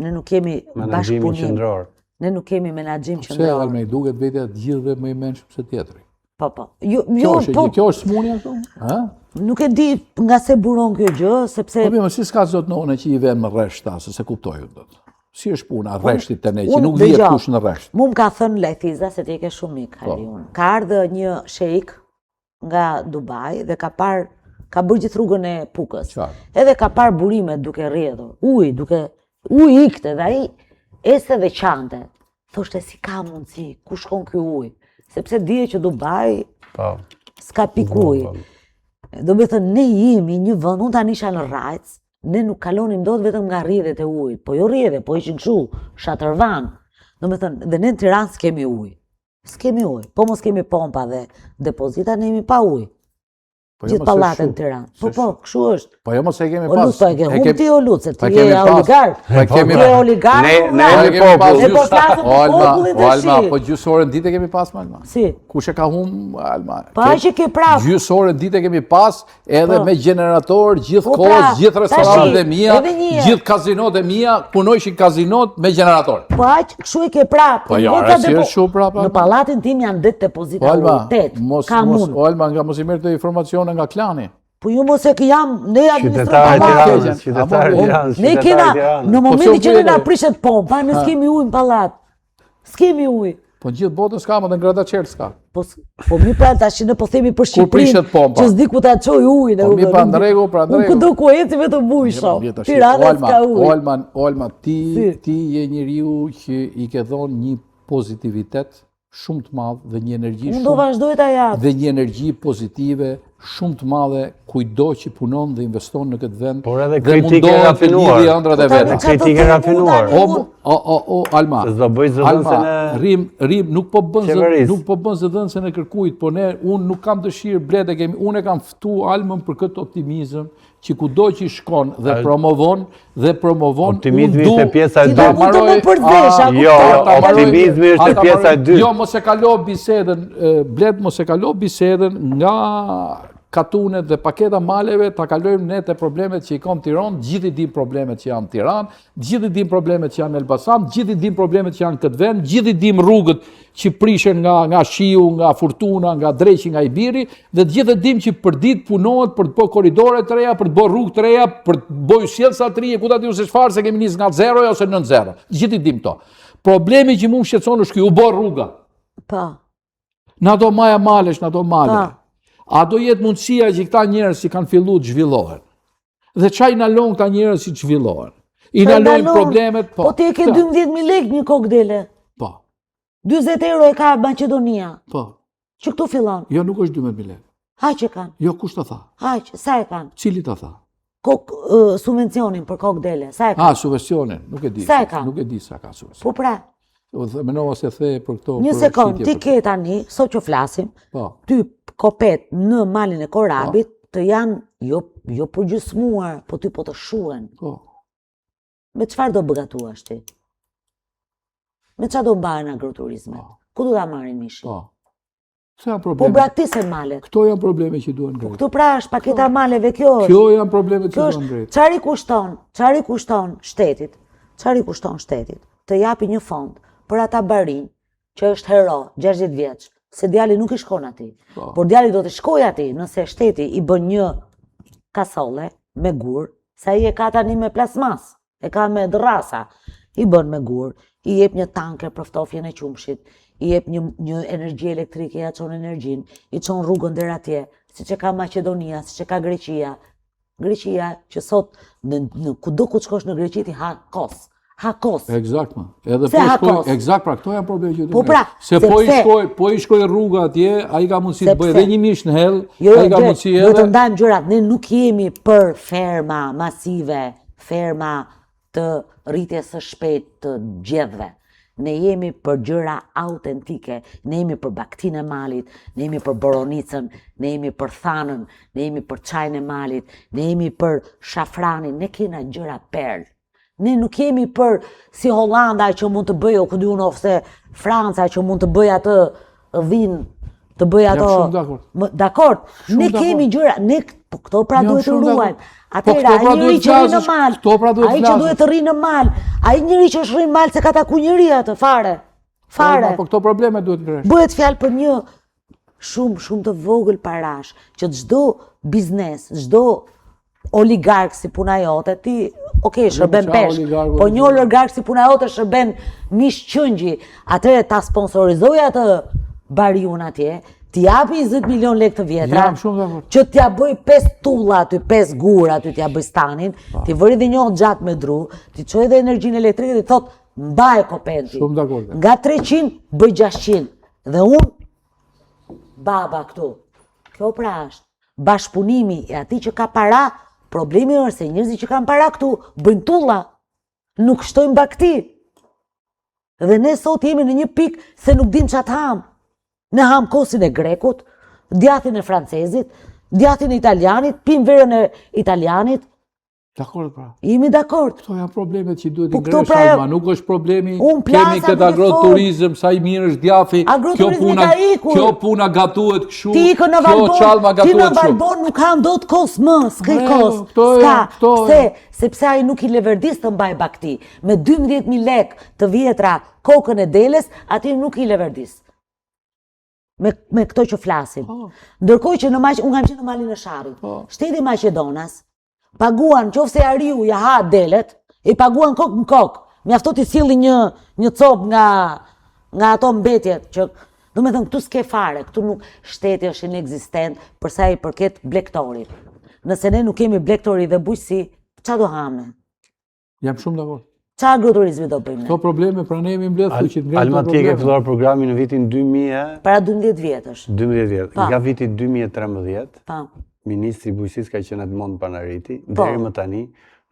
Ne nuk kemi bashkëpunim. Qendror. Ne nuk kemi menaxhim qendror. Pse Alma i duket vetja të gjithëve më i mençëm se tjetri? Po, po. Jo, jo, kjo është, po, kjo është sëmundja këtu? Ë? Nuk e di nga se buron kjo gjë, sepse Po mirë, si s'ka zotnone që i vën në rresht ta, se s'e kuptoj unë dot. Si është puna rreshtit te ne që nuk vihet kush në rresht? Mu më ka thënë Lajthiza se ti e ke shumë mik, po. Hariun. Ka ardhur një sheik nga Dubai dhe ka parë ka bërë gjithë rrugën e Pukës. Qartë. Edhe ka parë burimet duke rrjedhur, ujë duke ujë ikte dhe ai ecte dhe qante. Thoshte si ka mundësi, ku shkon ky ujë? Sepse dihet që Dubai po. s'ka pikë po, ujë. Po. Domethënë, ne jemi një vend, unë tani isha në Rrajcë, ne nuk kalonim dot vetëm nga rrjedhjet e ujit, po jo rrjedhje, po ishin kështu, shatërvan. Domethënë, dhe ne në Tiranë s'kemi ujë. S'kemi ujë. Po mos kemi pompa dhe depozita, ne jemi pa ujë. Po jo Gjithë pallatet në Tiranë. Po po, kështu është. Po jo mos e kemi pas. O Luc, po e ke humb ti o Luc, se ti je oligark. Po kemi je oligark. Ne ne jemi popull. Ne po flasim për popullin tash. Alma, po gjysë ore në ditë kemi pas Alma. Si? Kush e ka humb Alma? Po aq e ke prap. Gjysë ore në ditë kemi pas, Edhe po. me gjenerator, gjithë po, kohës, pra, gjithë restorantet e mia, gjithë kazinot e mia, punojshin kazinot me gjenerator. Po aq, kështu e ke prapë. Po jo, si është shumë prapë. Në pallatin tim janë 8 depozita po, Alma, 8. Mos, mos, o Alma, nga mos i merr këto informacione nga klani. Po ju mos e jam, ne administrojmë pallatin. Qytetarët e Tiranës, Ne kena, në po, momentin që ne na prishet pompa, ne s'kemi ujë në pallat. S'kemi ujë. Po në gjithë botën s'ka, më dhe në Gradaçel s'ka. Po, po mi pra tash ne po themi për Shqipërinë, që s'di ku ta çoj ujin. Po mi pra në rregull, pra në rregull. Unë kudo ku eci vetëm ujë shoh. Tirana s'ka ujë. Olma, Olma, ti, ti je njeriu që i ke dhonë një pozitivitet shumë të madh dhe një energji shumë... Unë do vazhdoj ta jap. Dhe një energji pozitive shumë të madhe kujtdo që punon dhe investon në këtë vend. Por edhe kritikë e rafinuar. Dhe ëndrrat e po veta. Kritikë e rafinuar. O, o, o, o, Alma. Se s'do bëj zëdhënësen e Rrim, rrim, nuk po bën zë, nuk po bën zëdhënësen e kërkujt, po ne unë nuk kam dëshirë Bled e kemi, unë e kam ftu Almën për këtë optimizëm që kudo që shkon dhe promovon dhe promovon optimizmi është pjesa e dytë. Ti do të më përzesh, a jo, optimizmi është pjesa e dytë. Jo, mos e kalo bisedën, Bled mos e kalo bisedën nga katunet dhe paketa maleve ta kalojmë ne te problemet që i kam Tiranë, gjithë i dim problemet që janë në Tiranë, gjithë i dim problemet që janë në Elbasan, gjithë i dim problemet që janë në këtë vend, gjithë i dim rrugët që prishen nga nga shiu, nga furtuna, nga dreqi, nga i biri, dhe të gjithë e dim që përditë punohet për të bërë korridore të reja, për të bërë rrugë të reja, për të bërë ujësjellësa të rinj, ku ta di unë se çfarë se kemi nisë nga zero ose nën zero. Gjithë i dim këto. Problemi që mu më shqetëson është ky, u bë rruga. Po. Në ato maja malesh, në ato male. Po. A do jetë mundësia që këta njerëz që kanë fillu të zhvillohen? Dhe ça i ndalon këta njerëz që të zhvillohen? I ndalojnë problemet, po. Po ti e ke 12.000 lekë një kokë dele. Po. 40 euro e ka Maqedonia. Po. Që këtu fillon? Jo, nuk është 12.000 lekë. Aq e kanë? Jo, kush të tha? Aq, sa e kanë? Cili të tha? Kok, subvencionin për kokë dele, sa e kanë? A, subvencionin, nuk e di. Sa e kanë? Nuk e di sa ka subvencionin. Po pra. O, dhe menova se the për këto... Një sekond, ti ke tani, sot që flasim, po. ty kopet në malin e Korabit, po. të janë jo, jo përgjysmuar, po ty po të shuhen. Po. Me çfarë do gatuash ti? Me çfarë do mbahen agroturizmet? Po. Ku do ta marrin mishin? Po. Këto janë probleme. Po braktisen malet. Këto janë probleme që duhen ngritur. Po këtu pra është paketa e maleve kjo është. Kjo janë probleme që duhen ngritur. Çfarë i kushton? Çfarë i kushton shtetit? Çfarë i kushton shtetit? Të japi një fond për ata barinj që është hero 60 vjeç, se djali nuk i shkon atij. Po. Por djali do të shkojë atij nëse shteti i bën një kasolle me gur, se ai e ka tani me plasmas. E ka me dërrasa, i bën me gur, i jep një tanker për ftofjen e qumshit, i jep një, një energji elektrike, ja çon energjinë, i çon rrugën deri atje. siç e ka Maqedonia, siç e ka Greqia. Greqia që sot në, në kudo ku të shkosh në Greqi ti ha kos. Ha kos. Ekzakt ma. Edhe po shkoj, ekzakt pra këto janë probleme që Po pra, se po i shkoj, po i shkoj rruga atje, ai ka mundësi të bëjë edhe një mish në hell, jo, ai ka mundësi edhe. Do të ndajmë gjërat, ne nuk jemi për ferma masive, ferma të rritjes së shpejtë të gjedhëve. Ne jemi për gjëra autentike, ne jemi për bagëtinë e malit, ne jemi për boronicën, ne jemi për thanën, ne jemi për çajin e malit, ne jemi për shafranin, ne kena gjëra perlë. Ne nuk jemi për si Holanda që mund të bëjë, o ku di unë ose Franca që mund të bëjë atë dhinë, të bëjë ato... Jam shumë dakord. Dakord, ne kemi gjëra, ne po këto pra duhet të ruajmë. Po Atëherë, këto ai pra njeri duhet që rri në flasësh, mal, këto pra duhet ai që flasësh. duhet të rri në mal, ai njeri që është rri në mal s'e ka taku njeri atë fare. Fare. Po këto probleme duhet ngresh. Bëhet fjalë për një shumë shumë të vogël parash, që çdo biznes, çdo oligark si puna jote, ti, ok, shërben qa peshk, oligarku po një oligark si puna jote shërben mish qengji, atëherë ta sponsorizoj atë bariun atje, t'i japi 20 milion lekë të vjetra, Jam shumë dakord. që t'ja bëj 5 tulla aty, 5 gurë aty t'ja bëj stanin, Po. t'i vëri dhe një oxhak me dru, t'i çoj dhe energjinë elektrike dhe thot mbaje kopenë ti. Shumë dakord. Nga 300 bëj 600. Dhe unë baba këtu. Kjo pra është bashkëpunimi i atij që ka para, problemi është se njerëzit që kanë para këtu bëjnë tulla, nuk shtojnë bagëti. Dhe ne sot jemi në një pikë se nuk dim ç'a të ham. Ne ham kosin e grekut, djathin e francezit, djathin e italianit, pim verën e italianit, Dakord pra. jemi dakord. Këto janë problemet që duhet Po i këto ngresh pra Alma, nuk është problemi. Unë plasa Kemi këtë duke fol. agroturizëm, sa i mirë është djathi. Kjo Agroturizmi puna, ka ikur. kjo puna gatuhet kështu. Ti ikën në Kjo Valbon, çalma ti në gatuhet kështu. Valbon nuk han dot kos më, s'ke Bre, kos, këto s'ka. janë, këto Pse? janë. Sepse ai nuk i leverdis të mbaj bagëti. Me 12.000 lek të vjetra kokën e deles, aty nuk i leverdis. Me, me këto që flasim. Po. Ndërkohë që në Maq, unë kam qenë në Malin e Sharrit. Po. Shteti Maqedonas paguan qofse ariu ja ha delet, i paguan kokë në kokë. Mjafton t'i silli një një copë nga nga ato mbetjet që do me thënë këtu s'ke fare, këtu nuk shteti është inekzistent për sa i përket blektorit. Nëse ne nuk kemi blektori dhe bujqësi, ça do hamë? Jam shumë dakord. Ça agroturizmi do bëjmë ne? Këto probleme pra ne jemi mbledh këtu që të ngrejmë Alma këto ti e ke probleme. filluar programin në vitin 2012 Para 12 vjetësh. vjet. Pa. Nga viti 2013, Pa. ministri i bujqësisë ka qenë Edmond Panariti, Po. deri më tani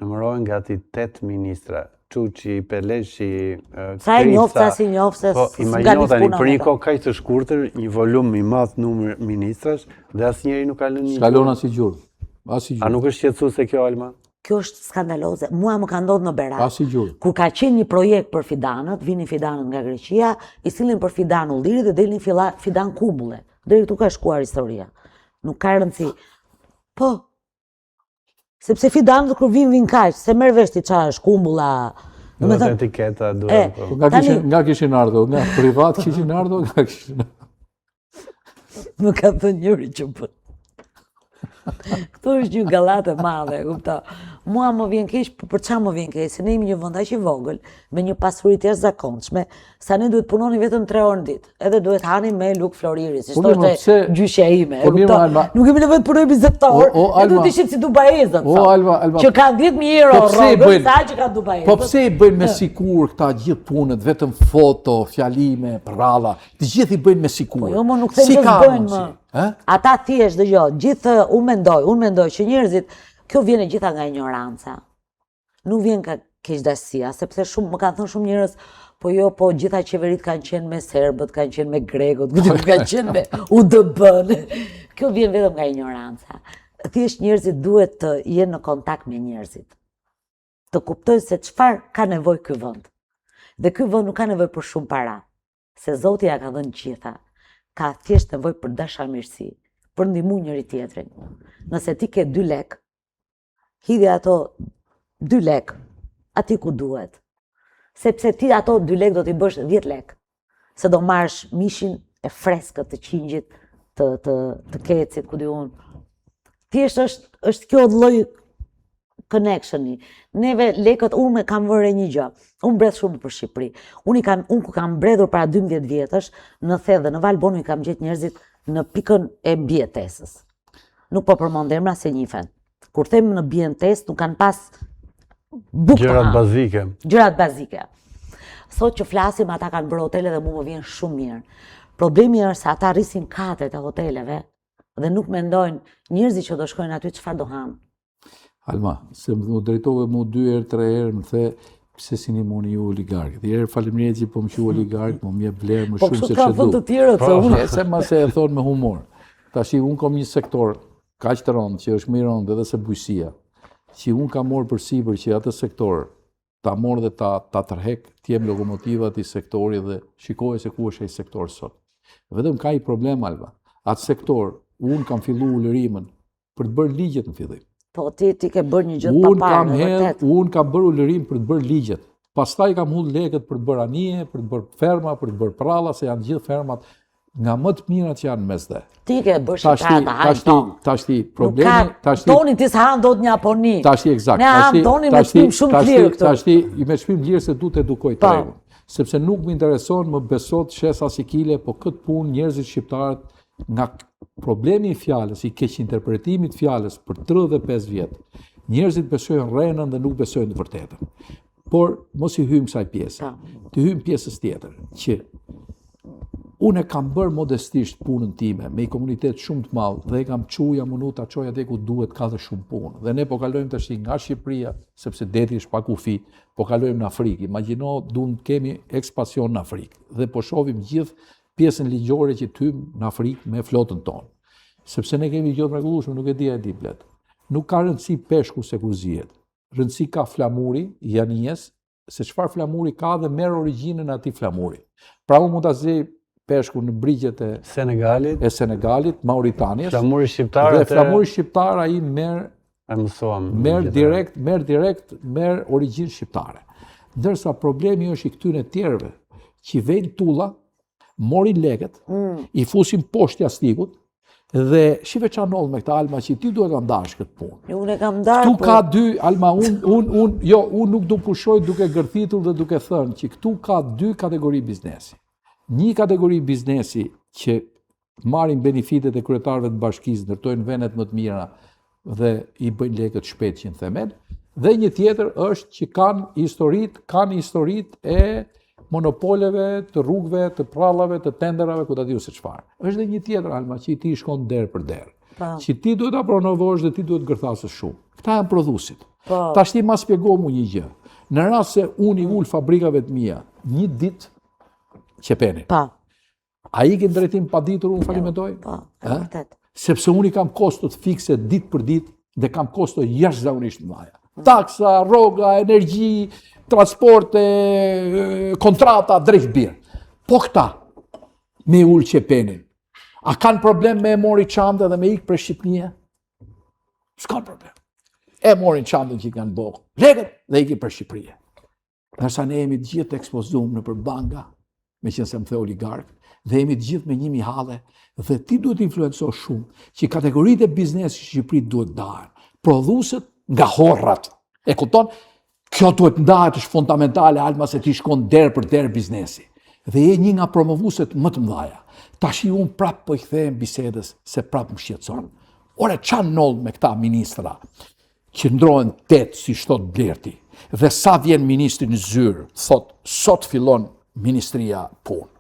numërohen gati 8 ministra. Çuçi, Peleshi, Sa e njoh, Kripsa. sa si njoh, se Po, s'ka imagjino nis tani puna për me një ta. kohë kaq të shkurtër, një volum i madh numër ministrash dhe asnjëri nuk ka lënë një. S'ka lënë asnjë gjurmë. Asnjë A gjurmë. nuk është shqetësuese kjo Alma? Kjo është skandaloze. Mua më ka ndodhur në Berat. Asnjë gjurmë. Kur ka qenë një projekt për fidanët, vinin fidanët nga Greqia, i sillnin për fidan ulliri dhe delin filla, fidan kumbulle. Deri këtu ka shkuar historia. Nuk ka rëndësi. Po. Sepse fidanët kur vin vin kaq, se merr vesh ti çfarë është kumbulla. Do me Duhet thënë, etiketa, e, duhet. po. Po nga Tani- kishin nga kishin ardhur, nga privat kishin ardhur, nga kishin më ka thënë njëri që bën. Këtu është një gallatë e madhe, e kupto. Mua më vjen keq, po për çfarë më vjen keq? Se ne jemi një vend aq i vogël, me një pasuri të jashtëzakonshme, sa ne duhet punoni vetëm 3 orë në ditë, edhe duhet hani me luk floriri, si Po mirë, thoshte po pse- gjyshja ime, e Po mirë, kupto. Alma. Nuk kemi nevojë të punojmë 20 orë, O, o, ne duhet Alma. të ishim si dubaezët, O, sot, Alma, Alma. që kanë 10000 euro Po pse i rrogën, bëjnë? sa që kanë dubaezët. Po pse i bëjnë me sikur këta gjithë punët, vetëm foto, fjalime, pralla, të gjithë i bëjnë me sikur. Po jo, më nuk them Si që ka s'bëjnë mundësi, më. ë? Ata thjesht dëgjoj, gjithë unë mendoj, unë mendoj që njerëzit, kjo vjen e gjitha nga ignoranca. Nuk vjen nga keqdashësia, sepse shumë më kanë thënë shumë njerëz, po jo, po gjitha qeverit kanë qenë me serbët, kanë qenë me grekët, këtu kanë qenë me UDB-n. Kjo vjen vetëm nga ignoranca. Thjesht njerëzit duhet të jenë në kontakt me njerëzit. Të kuptojnë se çfarë ka nevojë ky vend. Dhe ky vend nuk ka nevojë për shumë para, se Zoti ja ka dhënë gjitha. Ka thjesht nevojë për dashamirësi, për ndihmu njëri tjetrin. Nëse ti ke 2 lek, hidhi ato 2 lek aty ku duhet. Sepse ti ato 2 lek do t'i bësh 10 lek. Se do marrësh mishin e freskët të qingjit, të të të kecit, ku di unë. Thjesht është është kjo lloj connectioni. Neve lekët unë me kam vënë re një gjë. Unë bredh shumë për Shqipëri. Unë i kam unë ku kam bredhur para 12 vjetësh në Theth dhe në Valbon i kam gjetë njerëzit në pikën e mbijetesës. Nuk po përmend emra se njifen. Kur them në bien test, nuk kanë pas bukë Gjërat bazike. Gjërat bazike. Sot që flasim, ata kanë bërë hotele dhe mu më vjen shumë mirë. Problemi është se ata rrisin katet e hoteleve dhe nuk mendojnë njerëzit që do shkojnë aty çfarë do hanë. Alma, se më drejtove mu dy herë, tre herë, më the, pse s'i ndihmoni ju oligarkët. Një herë faleminderit që po më quan oligark, po më jep vlerë më po shumë se ç'e du. Po kështu të tjerët, se po, unë. Se ma se e thonë me humor. Tashi unë kam një sektor kaq të rëndë, që është më i rëndë edhe se bujqësia, që unë kam marrë përsipër që atë sektor ta marr dhe ta ta tërhek, të jem lokomotiva e atij sektori dhe shikoje se ku është ai sektor sot. Vetëm ka një problem Alma. Atë sektor unë kam fillu ulërimën për të bërë ligjet në fillim. Po ti ti ke bërë një gjë të paparë, në vërtet. Unë kam bërë ulërimë për të bërë ligjet. Pastaj kam hudh lekët për të bërë anije, për të bërë ferma, për të bërë pralla, se janë gjithë fermat nga më të mirat që janë në Mesdhe. Ti ke bërë shqiptarët të hanë ton. Tashti, problemi, tashti... Tonin ti s'e han dot në Japoni. Tashti, eksakt. Ne hamë tonin me çmim shumë të lirë këtu. Tashti, me çmim lirë se du të edukoj po. tregun. Sepse nuk më intereson, më beso të shes asnjë kile, po këtë punë njerëzit shqiptarët nga problemi i fjalës, i keqinterpretimit të fjalës për 35 vjet, njerëzit besojnë rrenën dhe nuk besojnë të vërtetën. Por mos i hyjmë kësaj pjese. Po. Të hyjmë pjesës tjetër, që unë e kam bërë modestisht punën time me një komunitet shumë të madh dhe e kam çu jam mundu ta çoj atje ku duhet ka dhe shumë punë. Dhe ne po kalojmë tash nga Shqipëria, sepse deti është pa kufi, po kalojmë në Afrikë. Imagjino, duam të kemi ekspansion në Afrikë dhe po shohim gjithë pjesën ligjore që të hyjmë në Afrikë me flotën tonë. Sepse ne kemi gjë të mrekullueshme, nuk e di a e di Blet. Nuk ka rëndësi peshku se ku zihet. Rëndësi ka flamuri i anijes, se çfarë flamuri ka dhe merr origjinën e atij flamuri. Pra unë mund ta ziej peshkun në brigjet e Senegalit, e Senegalit, Mauritanias. Flamuri shqiptar dhe flamuri shqiptar ai merr e mësuam. Merr direkt, merr direkt, merr origjinë shqiptare. Ndërsa problemi është i këtyre të tjerëve që vejnë tulla, morin lekët, mm. i fusin poshtë jastikut, dhe shife ça ndodh me këta Alma që ti duhet ta ndash këtë punë. Jo, unë e kam ndarë. Këtu po... ka dy, Alma, unë, un, un, jo, unë nuk do pushoj duke gërthitur dhe duke thënë që këtu ka dy kategori biznesi. Një kategori biznesi që marrin benefitet e kryetarëve të bashkisë, ndërtojnë vendet më të mira dhe i bëjnë lekët shpejt që në themel, dhe një tjetër është që kanë historitë, kanë historitë e monopoleve, të rrugëve, të prallave, të tenderave, ku ta di unë se çfarë. Është dhe një tjetër Alma që ti shkon derë për derë. Po. Që ti duhet ta promovosh dhe ti duhet të gërthasësh shumë. Këta janë prodhuesit. Po. Tashti ma shpjego mu një gjë. Në rast se unë i ul fabrikave të mia një ditë qepenin. Po. A ikin drejtim paditur unë falimentoj? Po, e vërtet. Sepse unë i kam kostot fikse ditë për ditë dhe kam kosto jashtëzakonisht të mëdha. Mm. Taksa, rroga, energji, transporte, kontrata, drejt bir. Po këta, me ul qepenin, a kanë problem me e mori çantën dhe me ikë prej Shqipnie? S'kanë problem. E morin çantën që i kanë bo, lekët dhe ikin prej Shqipërie. Ndërsa ne jemi të gjithë të ekspozum nëpër banka, meqenëse më the oligark, dhe jemi të gjithë me një mijë halle, dhe ti duhet të influencosh shumë, që kategoritë e biznesit në Shqipëri duhet ndahen. Prodhuesit nga horrat. E kupton? Kjo duhet ndahet është fundamentale, Alma, se ti shkon derë për derë biznesi. Dhe je një nga promovueset më të mëdhaja. Tashi unë prapë po i kthehem bisedës, se prapë më shqetëson. Ore, ça ndodh me këta ministra? Që ndrohen 8, si thot Blerti, dhe sa vjen ministri në zyrë, thot, sot fillon ministria punë.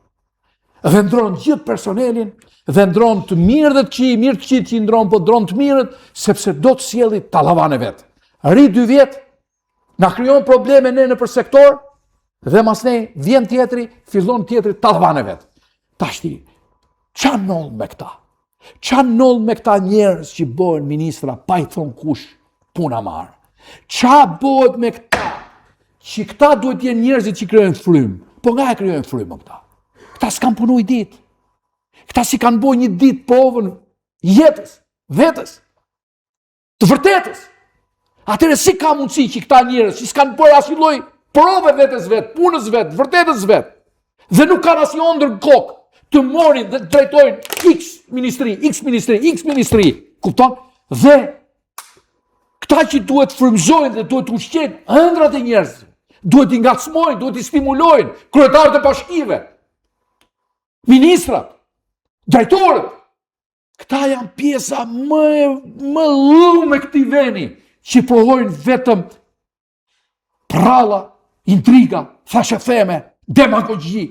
Dhe ndron gjithë personelin, dhe ndron të mirë dhe të këqij, mirë të këqij që i ndron, po ndron të mirët, sepse do të sjelli tallavanë e vet. Rri dy vjet, na krijon probleme ne nëpër sektor, dhe masnej vjen tjetri, fillon tjetri tallavanë e vet. Tashti, ça ndodh me këta? Ça ndodh me këta njerëz që bëhen ministra pa i thonë kush puna marë? Ça bëhet me këta që këta duhet jenë njerëzit që krijojnë frymë? Po nga e krijojnë frymën këta? Këta s'kanë punu një ditë. Këta s'i kanë bo një ditë provën jetës, vetës. Të vërtetës. Atëherë si ka mundësi që këta njerëz që s'kanë bërë asnjë lloj prove vetes vet, punës vet, vërtetës vet, dhe nuk kanë asnjë ëndërr në kokë, të morin dhe të drejtojnë X ministri, X ministri, X ministri, kupton? Dhe këta që duhet frymëzojnë dhe duhet të ushqejnë ëndrrat e njerëzve, duhet t'i ngacmojnë, duhet t'i stimulojnë kryetarët e bashkive, ministrat, drejtorët. Këta janë pjesa më më llum e këtij veni që prodhojnë vetëm prralla, intriga, thashetheme, demagogji.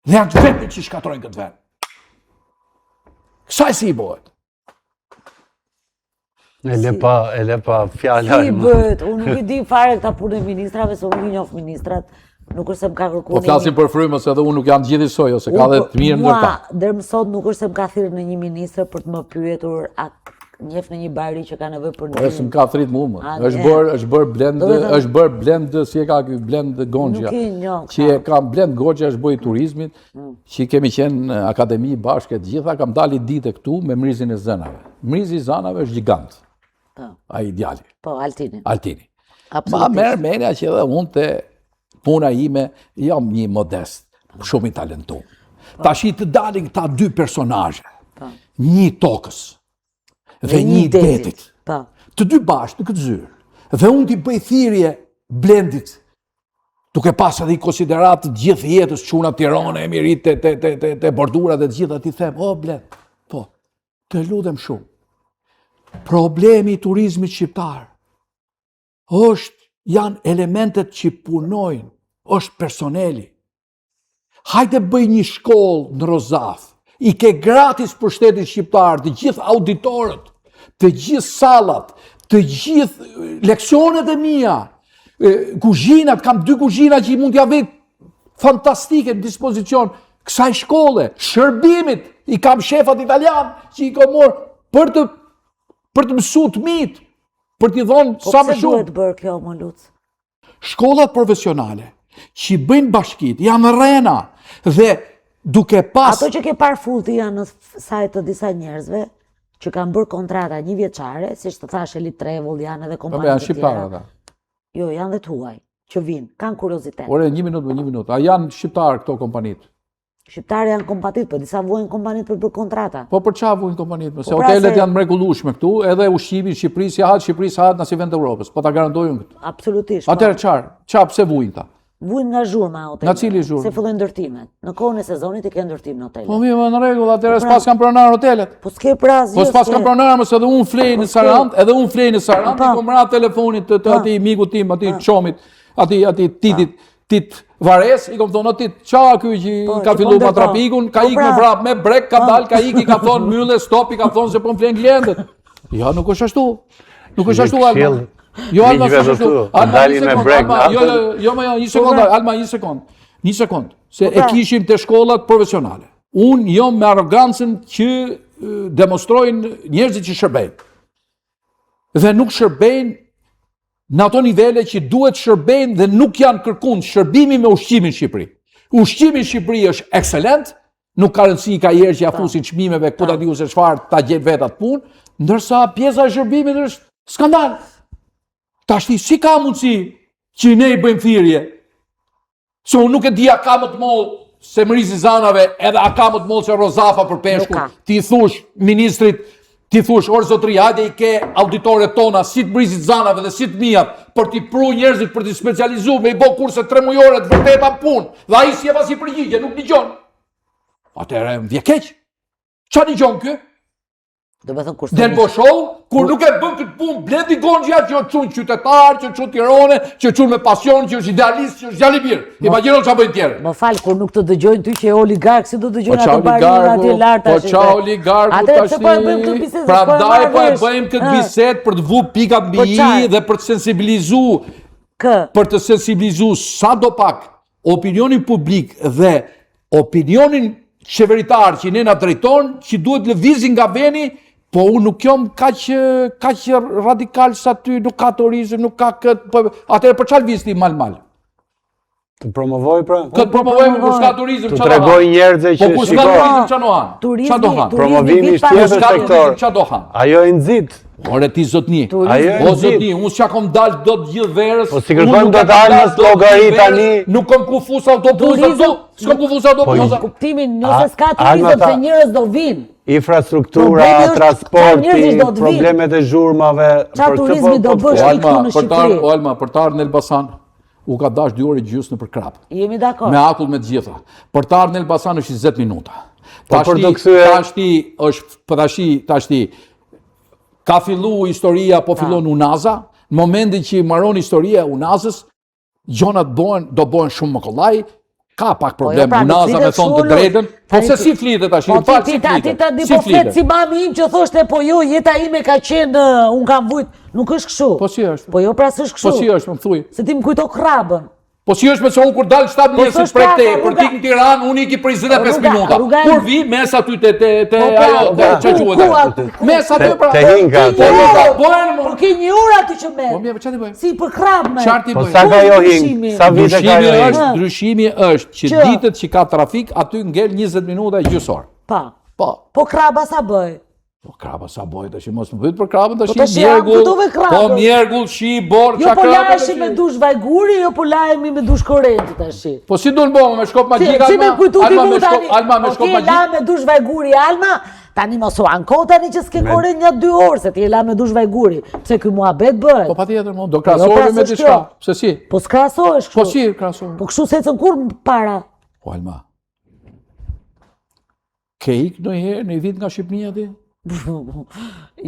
Dhe janë të vetmit që shkatërrojnë këtë vend. Kësaj si i bëhet? E le pa, e le pa fjala. Si bëhet? Unë nuk i di fare këta punë e ministrave, se unë nuk i njoh ministrat. Nuk është se më ka kërkuar. Po flasim për frymës edhe unë nuk jam gjithë njësoj ose ka dhe të mirë ndër ta. Mua deri më sot nuk është se më ka thirrur ndonjë ministër për të më pyetur a njeh ndonjë bari që ka nevojë për ndihmë. Po s'më ka thirrur mua më. Është bërë, është bërë Blend, është bërë Blend, si e ka ky Blend Gonxhja. Nuk i njoh. Që e ka Blend Gonxhja është bërë i turizmit, mm. që kemi qenë në akademi bashkë të gjitha, kam dalë një ditë këtu me Mrizin e Zanave. Mrizi i Zanave është gjigant. Po. Ai djali. Po, Altini. Altini. Ma merr mendja që edhe unë te puna ime jam një modest, shumë i talentuar. Po. Tashi të dalin këta dy personazhe. Po. Një tokës dhe një i detit. Po. Të dy bashkë në këtë zyrë. Dhe unë t'i bëj thirrje Blendit, duke pas edhe një konsideratë të gjithë jetës, çuna Tirone, Emirit, te, te, te, te, te bordurat dhe të gjitha, t'i them, o Blend, po, Të lutem shumë. Problemi i turizmit shqiptar është janë elementet që punojnë, është personeli. Hajde bëj një shkollë në Rozafë, i ke gratis për shtetin shqiptar, të gjithë auditorët, të gjithë sallat, të gjithë leksionet e mia, kuzhinat, kam dy kuzhina që i mund t'ia vë fantastike në dispozicion kësaj shkolle, shërbimit, i kam shefat italian që i kam marrë për të për të mësu të mitë, për t'i dhonë po sa më shumë. Po duhet bërë kjo, më Luc? Shkollat profesionale që i bëjnë bashkitë janë rrena dhe duke pas... Ato që ke parë full ti janë në sajë të disa njerëzve që kanë bërë kontrata njëvjeçare, siç të thashë Elite Travel, janë edhe po, kompani të janë shqiptarë ata. Jo, janë dhe të huaj, që vinë, kanë kuriozitet. Ore, një minutë, një minutë. A janë shqiptarë këto kompanitë? Shqiptarë janë kompanitë, po disa vuajnë kompanitë për bërë kontrata. Po për ça vuajnë kompanitë? Se po pra hotelet janë mrekullueshme këtu, edhe ushqimi në Shqipëri, si hahet Shqipëri, s'hahet në asnjë vend të Europës. Po ta garantoj unë këtë. Absolutisht. Po. Atëherë çfarë? Ça pse vuajnë këta? Vuajnë nga zhurma e hoteleve. Nga cili zhurmë? Se fillojnë ndërtimet. Në kohën e sezonit i ke ndërtim në hotele. Po mirë, në rregull, atëherë po pra- s'paskan pronar hotelet. Po s'ke pra asgjë. Po s'paskan pronar, mos edhe unë flej po në Sarandë, edhe unë flej në Sarandë, po. i kom ra telefonit të, të po. atij mikut tim, atij çomit, atij atij Titit, Tit Vares, i kom thonë, Tit, ça ky që po, ka fillu po matrapikun, ka po ik me pra. vrap me brek, ka dal, ka ik, i ka thonë mylle, stop, i ka thonë se po më flenë klientët. Jo, nuk është ashtu. Nuk është ashtu, Alma. Jo, Alma, s'është ashtu. Alma, një sekond, Alma, jo, jo, jo, jo, një sekond, Alma, një sekond. Një sekond, se po e pra. kishim te shkollat profesionale. Unë jam me arrogancën që demonstrojnë njerëzit që shërbejnë. Dhe nuk shërbejnë në ato nivele që duhet shërbejnë dhe nuk janë kërkund shërbimi me ushqimin në Shqipëri. Ushqimi në Shqipëri është ekselent, nuk ka rëndësi ka njerëz që ja fusin çmimeve, ku ta di unë se çfarë, ta gjejnë vetë atë punë, ndërsa pjesa e shërbimit është skandal. Tashti si ka mundësi që ne i bëjmë thirrje Se unë nuk e di a ka më të mollë se Mrizi i Zanave edhe a ka më të mollë se Rozafa për peshkun. Ti thush ministrit, ti thush or zotri, hajde i ke auditoret tona si të Mrizit Zanave dhe si të mijat për t'i pru njerëzit për t'i specializu me i bo kurse tremujore të vërteta në punë. Dhe ai s'jep asnjë përgjigje, nuk dëgjon. Atëherë më vjen keq. Ça dëgjon ky? Do me thënë kur Del bo show, kur nuk e bën këtë punë, Blendi Gonxhja që është çun qytetar, që çun Tirone, që çun me pasion, që është idealist, që është djalë i mirë. Imagjino çfarë bëjnë tjerë. Më fal, kur nuk të dëgjojnë ty që je oligark, si do Po dëgjojnë ça ato barinë atje lart po tash. ça oligarku Atëherë tash. pse po e bëjmë këtë bisedë? Prandaj s'po e marr po e vesh. bëjmë këtë Ë, bisedë për të vu pikat mbi Po i çfarë? dhe për të sensibilizu, Kë? për të sensibilizu sado pak opinionin publik dhe opinionin qeveritar që ne na drejton, që duhet lëvizin nga veni, po unë nuk jam kaq kaq radikal sa ty, nuk ka turizëm, nuk ka këtë, po atëherë për çfarë lëviz ti mal mal? Të promovoj pra? Këtë promovojmë kur s'ka turizëm, Të çfarë do tregoj hanë? njerëzve Po që kur s'ka shiko, turizëm, çfarë do hanë? Turizmi- Çfarë do hanë? turizmi Promovimi vit është pas- Kur tjetër s'ka sektor. turizëm, çfarë do hanë? Ajo e nxit. Ore ti zotni. Ajo e O nxit. zotni, unë s'ja kom dalë dot gjithë verës. Po si unë kërkojmë nuk dot ja kam Almës dalë dot llogari gjithë verës, tani. Nuk kom ku fus autobuza Turizëm- këtu, s'kom ku fus autobuza. Po, Kuptimin, nëse A- s'ka Alma turizëm tha- se njerëz do vinë. Infrastruktura, Problemi është, çfarë njerëzish transporti, do të vinë? problemet e zhurmave, Çfarë për këtë turizmi po do po bësh flas. ti këtu në për të Shqipëri? ardhur, o Alma, për të ardhur në Elbasan. U ka dash 2 orë e gjysmë nëpër Krrabë. Jemi dakord. Me akull me të gjitha. Për të ardhur në Elbasan është 20 minuta. Po për të kthyer tashti është po tashi tashti ka fillu historia, po fillon Unaza. Në momentin që mbaron historia e Unazës, gjonat bëhen, do bëhen shumë më kollaj, ka pak Po jo, problem pra, nuk Unaza me flitet thonë të kështu, drejtën, po Tani se ti- si flitet tash, Po më fal ti si ti ta ti flitet. ta di Si po flet flitet? si mami im që thoshte po jo jeta ime ka qenë un kam vujt, nuk është kështu. Po si është? Po jo pra s'është Po kështu. si është, më thuj. Se ti më kujto krabën. Po si është me se unë kur dal 7 Po mëngjesit s'është prej pra, te, ka për rruga- t'ik në Tiranë, unë iki për 25 Rruga- minuta. rruga e- Kur vi mes aty te te te Po pra, ajo te ku- ç'a ku- quhet ajo? ku- ku- Mes aty Te- pra. te Hinka, Po te Hinka, Hinka. po e Po ke një orë aty që Po merr. mirë, po çfarë ti bëj? Si për krab me. Çfarë ti Po bëj? sa ka jo hing? Ndryshimi. Sa vite ka Ndryshimi jo hing? është, ndryshimi është që Që? ditët që ka trafik aty ngel 20 minuta e gjysor. Pa. Po. Po kraba sa bëj? Po kraba sa bëj tash, mos më pyet për krabën tash. Po tash jam mjergull, këtu me krabën. Po mjergull, shi, bor, Jo ça po krabë. laheshim me dush vajguri, jo po lahemi me dush korrenti tash. Po si duan bëmë me shkop Si, magjik si me Alma? kujtu ti Alma mu me shkop, tani? Alma me Po shkop ti e magjik. la me dush vajguri, Alma, tani mos u anko tani që s'ke korrent një dy orë, se ti e la me dush vajguri. Pse ky muhabet bëhet? Po patjetër, mo, do Jo, pra, krahasohemi me s'është diçka. kjo. Pse si? Po s'krahasohesh kështu. Po si krahasohemi? Po kështu s'ecën kur para. Po Alma. Ke ik ndonjëherë në një vit nga Shqipëria ti?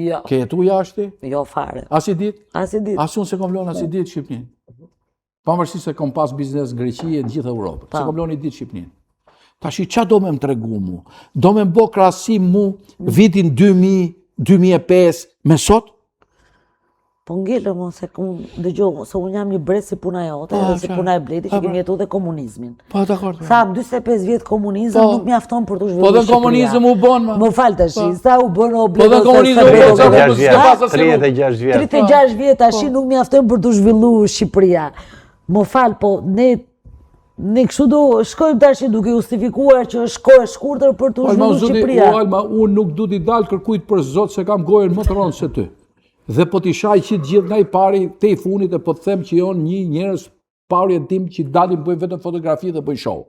Jo, Ke jetu jashtë ti? jo fare. As i ditë? As i ditë. As unë se kom lënë as i ditë Shqipërinë. Pavarësisht se kom pas biznes në Greqi e në gjithë Europën, se kom lënë i ditë Shqipërinë. Tash i qa do me më tregu mu? Do me më bo krahasim mu vitin 2000, 2005 me sot? Po ngelëm unë se unë dëgjoj, se unë jam një brez si puna jote, Po, edhe si qartë. puna e Bletit që Po, kemi pra. jetu dhe komunizmin. Po, dakord. Tham 45 vjet komunizëm Po. nuk mjafton për të Po zhvilluar dhe në komunizëm u bën, ma. Më fal tash, sa u bën o Po Bledo. dhe në komunizëm u bën, sa 36 vjet. pas asnjë rrugë. 36 vjet. 36 vjet tash Po. nuk mjaftojnë për të zhvilluar Shqipëria. Më fal, po ne ne kështu do shkojmë tash duke justifikuar që është kohë e shkurtër për të Alma, zhvilluar zoti, Shqipëria. o Alma, unë nuk du t'i dal kërkujt për zot se kam gojën më të rëndë se ty. Dhe po t'i shaj që të gjithë nga i pari te i funit e po të them që janë një njerëz pa orientim që dalin bëjnë vetëm fotografi dhe bëjnë show.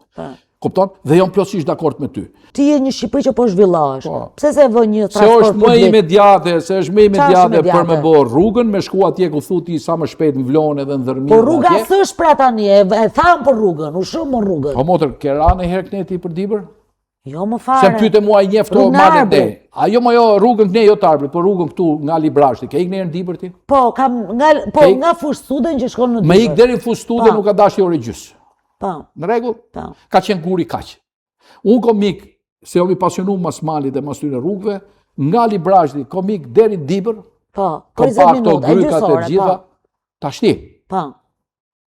Kupton? Dhe jam plotësisht dakord me ty. Ti je një Shqipëri që po zhvillohesh. Po. Pse se vë një Se transport është më publik? imediate, se është më imediate për me imediate? bë rrugën, me shku atje ku thu ti sa më shpejt në Vlonë edhe në Dhërmi. Po dhe rruga atje. s'është pra tani, e, e tham për rrugën, u shumë për rrugën. Po motër, ke ra në herë këne ti për Dibër? Jo më fare. Se më pyete mua i njeh këto Rrugën e malet Arbrit. ne. A jo më jo rrugën këne jo të Arbrit, po rrugën këtu nga Librazhdi. Ke ik në herë në Dibër ti? Po, kam nga po Ke ik- nga Fushë Suden që shkon në Dibër. Me ik deri në Fustude Po. nuk ka dashur orë gjys. Po, Në rregull? po. Ka qenë guri kaq. Unë kom ik, se jam i pasionu mas malit e mas tyre rrugëve, nga Librazhdi kom ik deri në Dibër, Po, kom 20 pa këto minuta, e grykat e gjysore, gjitha. po. Tashti, Po.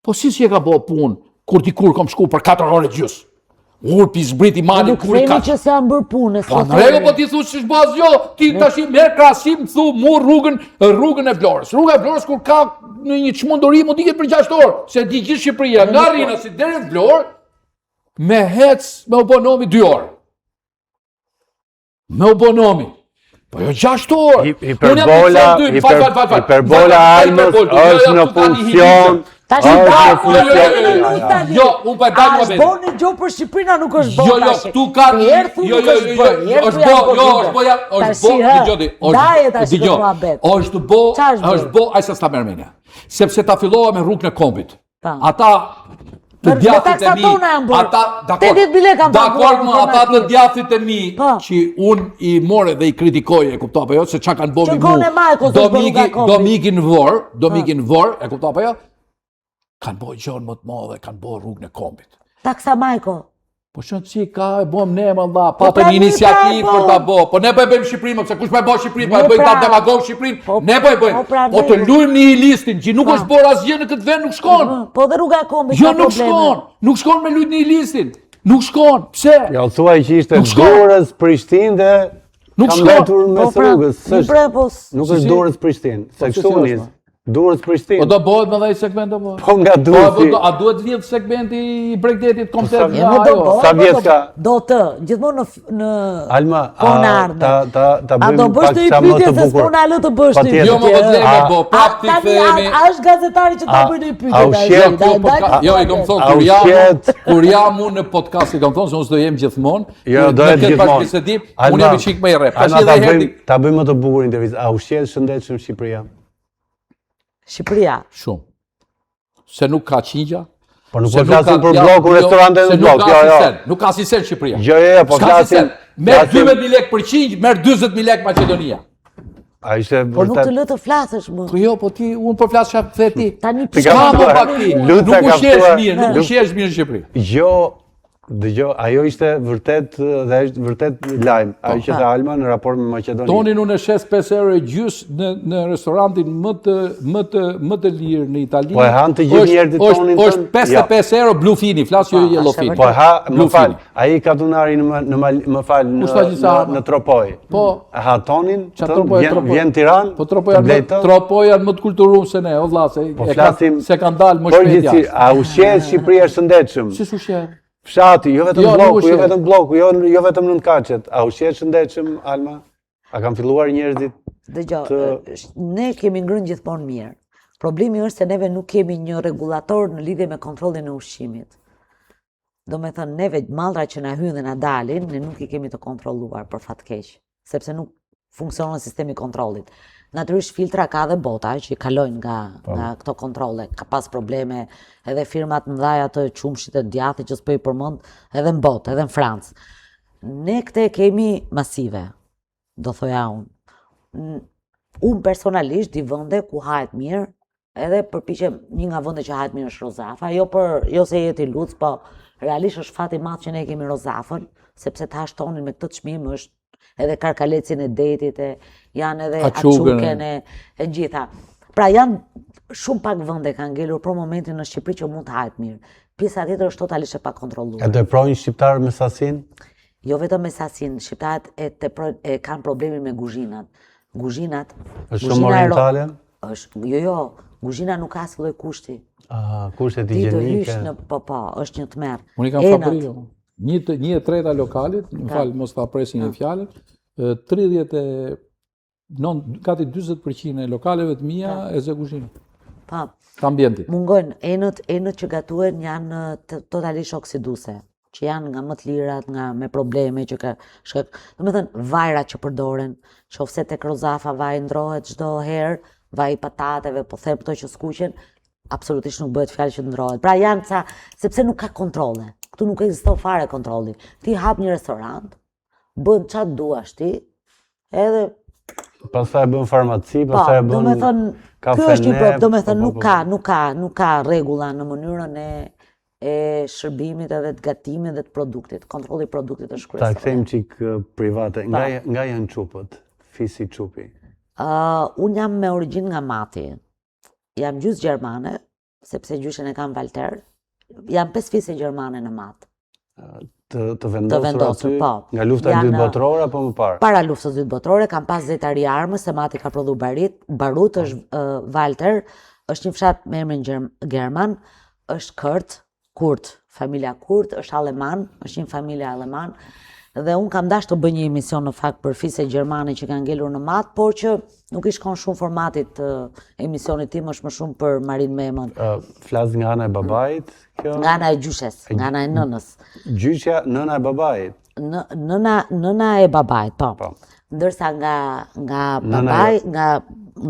po si si e ka bo punë kur dikur kom shku për 4 orë gjys. Urpi zbriti malin Nuk kur i themi kaq. që s'janë bërë punë, Po s'po në rregull, themi. po ti thu s'është bë asgjë, ti tash i merr krahasim, thu mu rrugën, rrugën e Vlorës. Rruga e Vlorës kur ka në një çmenduri mund diket për 6 orë, se di gjithë Shqipëria, nga Rinasi deri në Vlorë, me hec me u bë nomi 2 orë. Me u bë nomi. Po jo 6 orë. Hi- Unë jam të Hiperbola, them dy, fal, fal, fal, fal. hiperbola Fal, fal, Almës hiperbol, jo, është jo, në këtu tani funksion. hiperbol. Tash është i në da, Jo, jo, jo, jo, jo, funksion. jo, unë po e dal A është muhabetin. bo një gjë për Shqipërinë, a nuk është bo Jo, jo, tash? këtu ka Të herë thu jo, nuk jo, është jo, bërë, jo, herë është thu bo, janë jo, bërë. është bo, ja, është Tash, bo, hë, dëgjoj ti, është Daje tash dëgjoj, këtë muhabet. Është bo, Qa është është bo, ai sa s'ta merr mendja. Sepse ta fillova me rrugën e kombit. Pa. Ata të Me- me djathit e taksat mi, tona janë bërë. ata, dakor. 80 bile kam Dakor, paguar më për ata të makinë. djathit e mi Po. që unë i more dhe i kritikoj, e kuptoj apo jo, se çka kanë bërë Që mi kohën mu. e Majkos Do është bërë miki, rruga e kombit. do miki në Vorë, do miki në Vorë, e kuptoj apo jo? Kanë bërë gjën më të madhe, kanë bërë rrugën e kombit. Taksa Majko. Po shën si ka e bëm ne më dha, Po patëm pra një ne pra e iniciativë për ta bëm. bë. Po ne po e bëjmë Shqipërinë, mo, pse kush po e bën Shqipërinë, po e Ne bëjnë ta pra. demagog Shqipërinë. Po, Ne po e bëjmë. po pra Po ne. të luajmë nihilistin që nuk Pa. është bërë asgjë në këtë vend, nuk shkon. Po dhe rruga e kombit Jo ka nuk probleme. shkon. Nuk shkon me lujt nihilistin. Nuk shkon. Pse? Jo, thuaj që ishte Nuk shkon. Durrës Prishtinë dhe Nuk ka shkon. mbetur Po mes pra, rrugës. mi S'është- bre, po s- Nuk Si, është si? Durrës Prishtinë, se Po, si, kështu si është, nis. ma? Durrës Prishtinë. Po do bëhet me dhe segment do bëhet. Po nga Po, po, Durrësi. do, a duhet lidh segmenti i bregdetit komplet Po, sa- nga Jo, më do ajo? bëhet, Sa po vjet do- ka? Do të, gjithmonë në f- në Alma, kohën e a, ardhme. ta ta ta A do bëjmë bësh pak të i sa më pyetje të se s'po bukur. na lë të bësh të i Patjetër. Jo, më po pyetje. të lejmë A- bo, A, prap ti tani, a, themi. a është gazetari që ta A- bëjë një pyetje? a u tash? shet Daj, Kjo daj, podca- Jo, i kom thonë, A kur u jam, shet? kur jam unë në podcast, i kom thonë se unë s'do jem gjithmonë, Jo, në do jetë këtë gjithmonë. bashkëbisedim, unë jam i çik më i rrep. Tash Alma, edhe ta herë bëjmë ti- ta bëjmë më të bukur intervistë. A u shet shëndetshëm Shqipëria? Shqipëria. Shumë. Se nuk ka qingja, Po nuk po flasim për bllokun, jo, restorante në bllok, jo, jo. Nuk ka asnjë sen Shqipëria. Jo, jo, jo, po flasim. Merr 12000 lekë për qingj, merr 40000 lekë Maqedonia. A ishte vërtet? Po nuk të lë të flasësh më. Po jo, po ti unë po flas çfarë the ti. Tani pse ka më pak ti? Nuk ushqehesh mirë, nuk ushqehesh mirë në Shqipëri. Jo, Dëgjo, ajo ishte vërtet dhe është vërtet lajm, ajo po. që tha Alma në raport me Maqedoninë. Tonin unë e shes 5 euro e gjys në në restorantin më të më të më të lirë në Itali. Po e han të gjithë njerëzit tonin tënd. Është 55 jo. euro blufini, flas jo po, jellofini. Po ha, më fal, ai katunari në në më fal në në, në Tropojë. Po. E ha tonin, vjen vjen Tiranë. Po Tropoja, Tropoja janë më të kulturuar se ne, o vlla, se po flasim se kanë dalë më shpejt jashtë. A ushqehet Shqipëria shëndetshëm? Si s'ushqehet? Fshati, jo vetëm jo, blloku, jo vetëm blloku, jo jo vetëm nëntëkatëshet. A ushqehet shëndetshëm Alma? A kanë filluar njerëzit? Dëgjo, të... ne kemi ngrënë gjithmonë mirë. Problemi është se neve nuk kemi një rregullator në lidhje me kontrollin e ushqimit. Domethënë, neve mallra që na hyjnë dhe na dalin, ne nuk i kemi të kontrolluar për fat keq, sepse nuk funksionon sistemi i kontrollit. Natyrisht filtra ka dhe bota që i kalojnë nga, po. nga këto kontrolle, ka pas probleme edhe firmat e mëdhaja të qumshit e djathit që s'po i përmend edhe në botë, edhe në Francë. Ne këtë e kemi masive, do thoja unë. Unë personalisht di vende ku hahet mirë, edhe përpiqem një nga vendet që hahet mirë është Rozafa, jo për jo se je ti Luc, po realisht është fat i madh që ne kemi Rozafën, sepse të hash tonin me këtë çmim është edhe karkalecin e detit e janë edhe açuken e, e gjitha. Pra janë shumë pak vende kanë ngelur për momentin në Shqipëri që mund të hahet mirë. Pjesa tjetër është totalisht e pakontrolluar. E teprojnë shqiptarët me sasinë? Jo vetëm me sasinë, shqiptarët e teprojnë e kanë problemin me guzhinat. Guzhinat, është shumë orientale? Është, jo, jo, guzhina nuk ka asnjë lloj kushti. Ah, kushtet higjienike. Ti të hysh në, po, po, është një tmerr. Unë i kam fabrikë, një, të, një e treta lokalit, më fal, mos ta presin një fjalën, 39, gati 40% e lokaleve të mia e zë kuzhina. Pa. Të ambientit. Mungojnë, enët, enët që gatuhen janë totalisht oksiduse që janë nga më të lirat, nga me probleme që ka shkak. Domethënë, vajrat që përdoren, qoftë se tek Rozafa vaji ndrohet çdo herë, vaji i patateve, po them këto që skuqen, absolutisht nuk bëhet fjalë që ndrohet. Pra janë ca, sepse nuk ka kontrolle. Këtu nuk ekziston fare kontrolli. Ti hap një restorant, bën ça të duash ti, edhe Pastaj bën farmaci, po, pastaj bën domethënë, ky është një problem, domethënë po, po, nuk ka, nuk ka, nuk ka rregulla në mënyrën e e shërbimit edhe të gatimit dhe të produktit. Kontrolli i produktit është kryesor. Ta kthejmë çik private. Nga nga janë çupët? Fisi Çupi. Ë, uh, unë jam me origjinë nga Mati. Jam gjysë gjermane, sepse gjyshin e kam Walter. Jam pesë fise gjermane në Mat. Të, të vendosur, të vendosur aty, po. Nga lufta e dytë botërore apo më parë? Para luftës së dytë botërore kam pas zejtari armës se Mati ka prodhu barit, barut po. është uh, Walter, është një fshat me emrin Gjerman, është Kurt, Kurt, familja Kurt, është aleman, është një familje aleman, dhe unë kam dashur të bëj një emision në fakt për fise gjermane që kanë ngelur në Mat, por që nuk i shkon shumë formatit të emisionit tim, është më shumë për Marin Memën. Uh, flas nga ana e babait, kjo? Nga ana e gjyshes, nga ana e nënës. Gjyshja, nëna e babait? Në, nëna, nëna e babait, po. po. Ndërsa nga, nga babai, nga,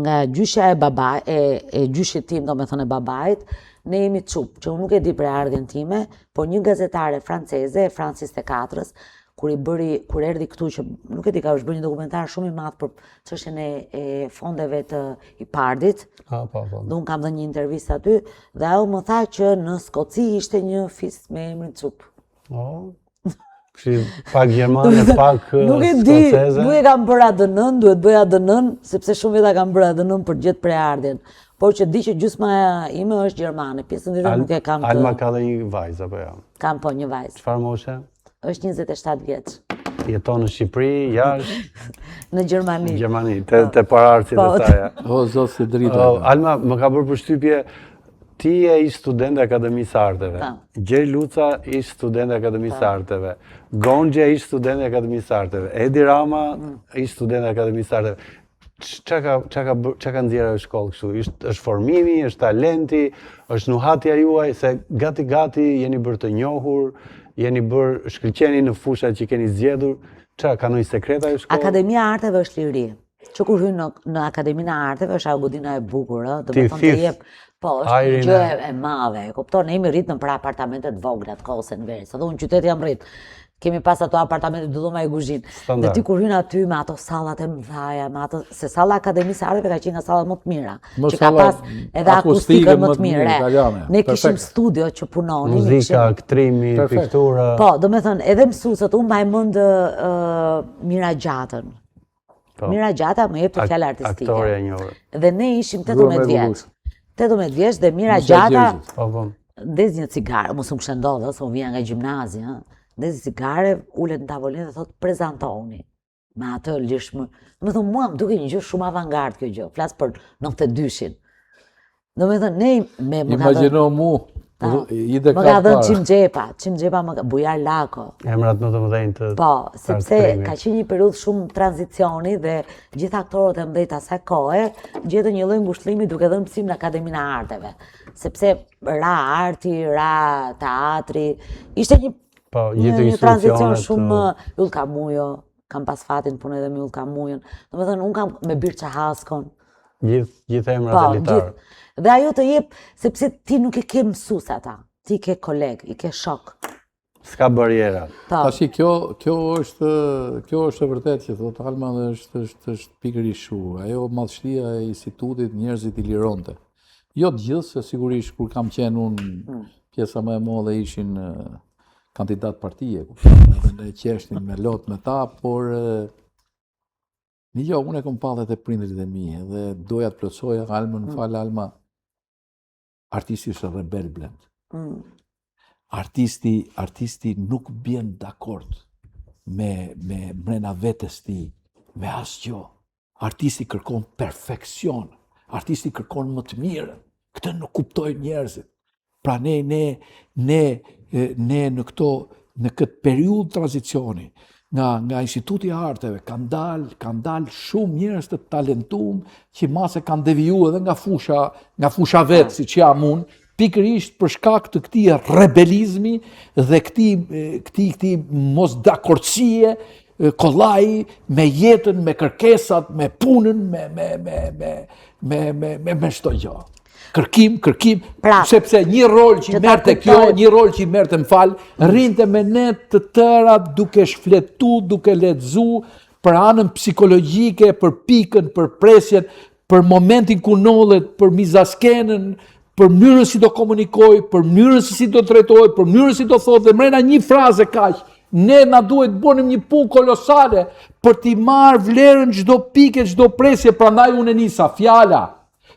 nga gjyshja e babai, e, e gjyshit tim, domethënë e babait, ne jemi çup, që unë nuk e di prejardhjen time, por një gazetare franceze, e France 24-ës, kur i bëri, kur erdhi këtu që nuk e di ka është bërë një dokumentar shumë i madh për çështjen e, e fondeve të IPARD-it. Ah, po, po. Dhe unë kam dhënë një intervistë aty dhe ajo më tha që në Skoci ishte një fis me emrin Çup. Oh. Kështu pak gjermane, pak nuk e di, nuk e kam bërë ADN-n, duhet bëj ADN-n, sepse shumë veta kanë bërë ADN-n për të gjetur prejardhjen. Por që di që gjysma ime është gjermane, pjesën tjetër nuk e kam të... Alma ka dhe një vajzë, apo jo? Kam po një vajzë. Çfarë moshe? Është 27 vjeç. Jeton në Shqipëri, jashtë? Në Gjermani. Në Gjermani, te, po. te paraardhësit e po. saja. O, zot si drita. Alma, më ka bërë përshtypje, Ti je ish student e Akademisë së Arteve. Gjergj Luca ish student e Akademisë së Arteve. Gonxhe ish student e Akademisë së Arteve. Edi Rama mm. ish student e Akademisë së Arteve. Ça ka ça ka ça ka nxjerrë ajo shkollë kështu? Është është formimi, është talenti, është nuhatja juaj se gati gati jeni bërë të njohur, jeni bërë shkëlqeni në fushat që keni zgjedhur. Ça ka ndonjë sekret ajo shkollë? Akademia e Arteve është liri. Që kur hyn në, në Akademinë e Arteve është ajo godina e bukur, ë, domethënë të jep. Po, është një gjë e madhe, e kupton, ne jemi rrit nëpër apartamente të vogla të kohës së Enverit, se dhe unë qytet jam rrit. Kemi pas ato apartamente dy dhoma e kuzhinë. Dhe ti kur hyn aty me ato sallat e mëdhaja, me ato se salla e Akademisë së Arteve ka qenë nga sallat më të mira, që ka pas edhe akustikën më të mirë. Ne kishim studio që punonim, muzika, aktrimi, piktura. Po, domethënë edhe mësuesit, unë mbaj mend Mira Gjatën. Po. Mira Gjata më jepte fjalë artistike. Aktorja e njohur. Dhe ne ishim 18 vjeç. 18 vjeç dhe Mira Gjata po, po. ndez një cigare, mos më kishte ndodhur, se unë vija nga gjimnazi, ëh. Ndez një cigare, ulet në tavolinë dhe thotë prezantohuni. Me atë lirshmë. Domethënë mua më dukej një gjë shumë avangard kjo gjë. Flas për 92-shin. Domethënë, ne me më ka dhënë... Imagjino mu, i dhe Më ka dhënë Çim Xhepa, Çim Xhepa më ka... Bujar Lako. Emrat më të mëdhenj të... Po, sepse ka qenë një periudhë shumë tranzicioni dhe gjithë aktorët e mëdhenj të asaj kohe gjetën një lloj ngushëllimi duke dhënë mësim në Akademinë e Arteve. Sepse ra arti, ra teatri, ishte një, po, një, një tranzicion shumë Yllka Mujo, kam pas fatin të punoj edhe me Yllka Mujon. Domethënë, unë kam me Birçe Haskon. Gjithë, gjithë emrat po, elitarë. Dhe ajo të jep, sepse ti nuk e ke mësues ata, ti ke koleg, i ke shok. S'ka barriera. Po. Tashi, kjo, kjo është, kjo është e vërtetë që thotë Alma dhe është, është, është pikërisht shu. Ajo madhështia e institutit njerëzit i lironte. Jo të gjithë, se sigurisht kur kam qenë unë, hmm. pjesa më e madhe ishin kandidat partie, kupton, edhe ne qeshnim me lot me ta, por një gjë unë e kam pa dhe te prindërit e mi, edhe doja të plotësoja Almën, mm. fal Alma, artisti është rebel Blend. Mm. Artisti, artisti nuk bjen dakord me, me mrena vetes tij, me asgjë. Artisti kërkon perfeksion, artisti kërkon më të mirën. Këtë nuk kuptojnë njerëzit. Pra ne ne ne ne në këto në këtë periudhë tranzicioni nga nga Instituti i Arteve kanë dalë kanë dalë shumë njerëz të talentum që mase kanë deviju edhe nga fusha nga fusha vetë siç jam unë, pikërisht për shkak të këtij rebelizmi dhe këtij këtij këtij mosdakordësie kollaj me jetën, me kërkesat, me punën, me me me me me me me me çdo gjë. Kërkim, kërkim, pra, sepse një rol që merrte kjo, një rol që merrte më fal, rrinte me net të tëra duke shfletu, duke lexu për anën psikologjike, për pikën, për presjen, për momentin ku ndodhet, për mizaskenën, për mënyrën si do komunikojë, për mënyrën se si do drejtohet, për mënyrën si do thotë dhe mrena një fraze kaq. Ne na duhet të bënim një punë kolosale për t'i marrë vlerën çdo pike, çdo presje, prandaj unë e nisa fjala.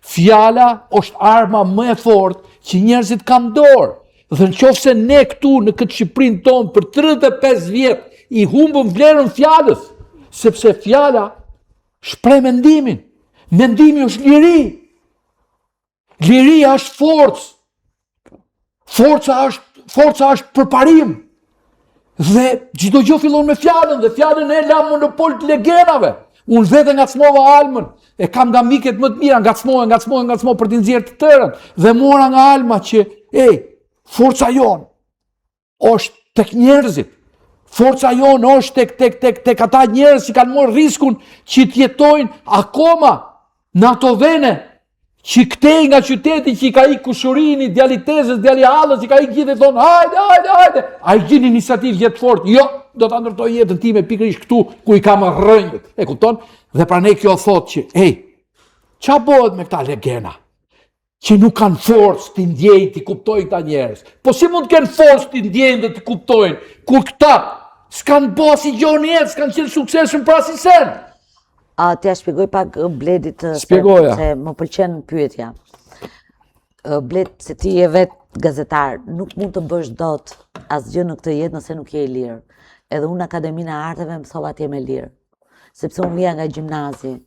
Fjala është arma më e fortë që njerëzit kanë dorë. Dhe në qoftë se ne këtu në këtë Shqipërinë tonë për 35 vjet i humbëm vlerën fjalës, sepse fjala Shpreh mendimin. Mendimi është liri. Liria është forcë. Forca është forca është përparim. Dhe çdo gjë fillon me fjalën dhe fjalën e lamë monopol të legenave. Unë vetë ngacmova Almën, e kam nga miket më të mira, ngacmova, ngacmova, ngacmova për t'i nxjerrë të tërën dhe mora nga Alma që, ej, forca jonë është tek njerëzit. Forca jonë është tek tek tek tek ata njerëz që kanë marrë riskun që të jetojnë akoma në ato vene që këtej nga qyteti që i ka ikë kushurini, djali tezës, djali hallës, që ka ikë gjithë e thonë, hajde, hajde, hajde, ai gjen iniciativë jetë fort, jo, do ta ndërtoj jetën time pikërisht këtu ku i kam rrënjët, e kupton? Dhe prandaj kjo thotë që, ej, ça bëhet me këta legena? që nuk kanë forcë t'i ndjejnë, t'i kuptojnë këta njerëz. Po si mund të kenë forcë t'i ndjejnë dhe t'i kuptojnë, kur këta s'kanë bo asnjë gjë në jetë, s'kanë qenë suksesshëm për asnjë sen. A t'ia shpjegoj pak Bledit Shpjegoja. se më pëlqen pyetja. Bled, se ti je vetë gazetar, nuk mund të bësh dot asgjë në këtë jetë nëse nuk je i lirë. Edhe unë në Akademinë e Arteve mësova të jem e lirë. Sepse unë vija nga gjimnazi,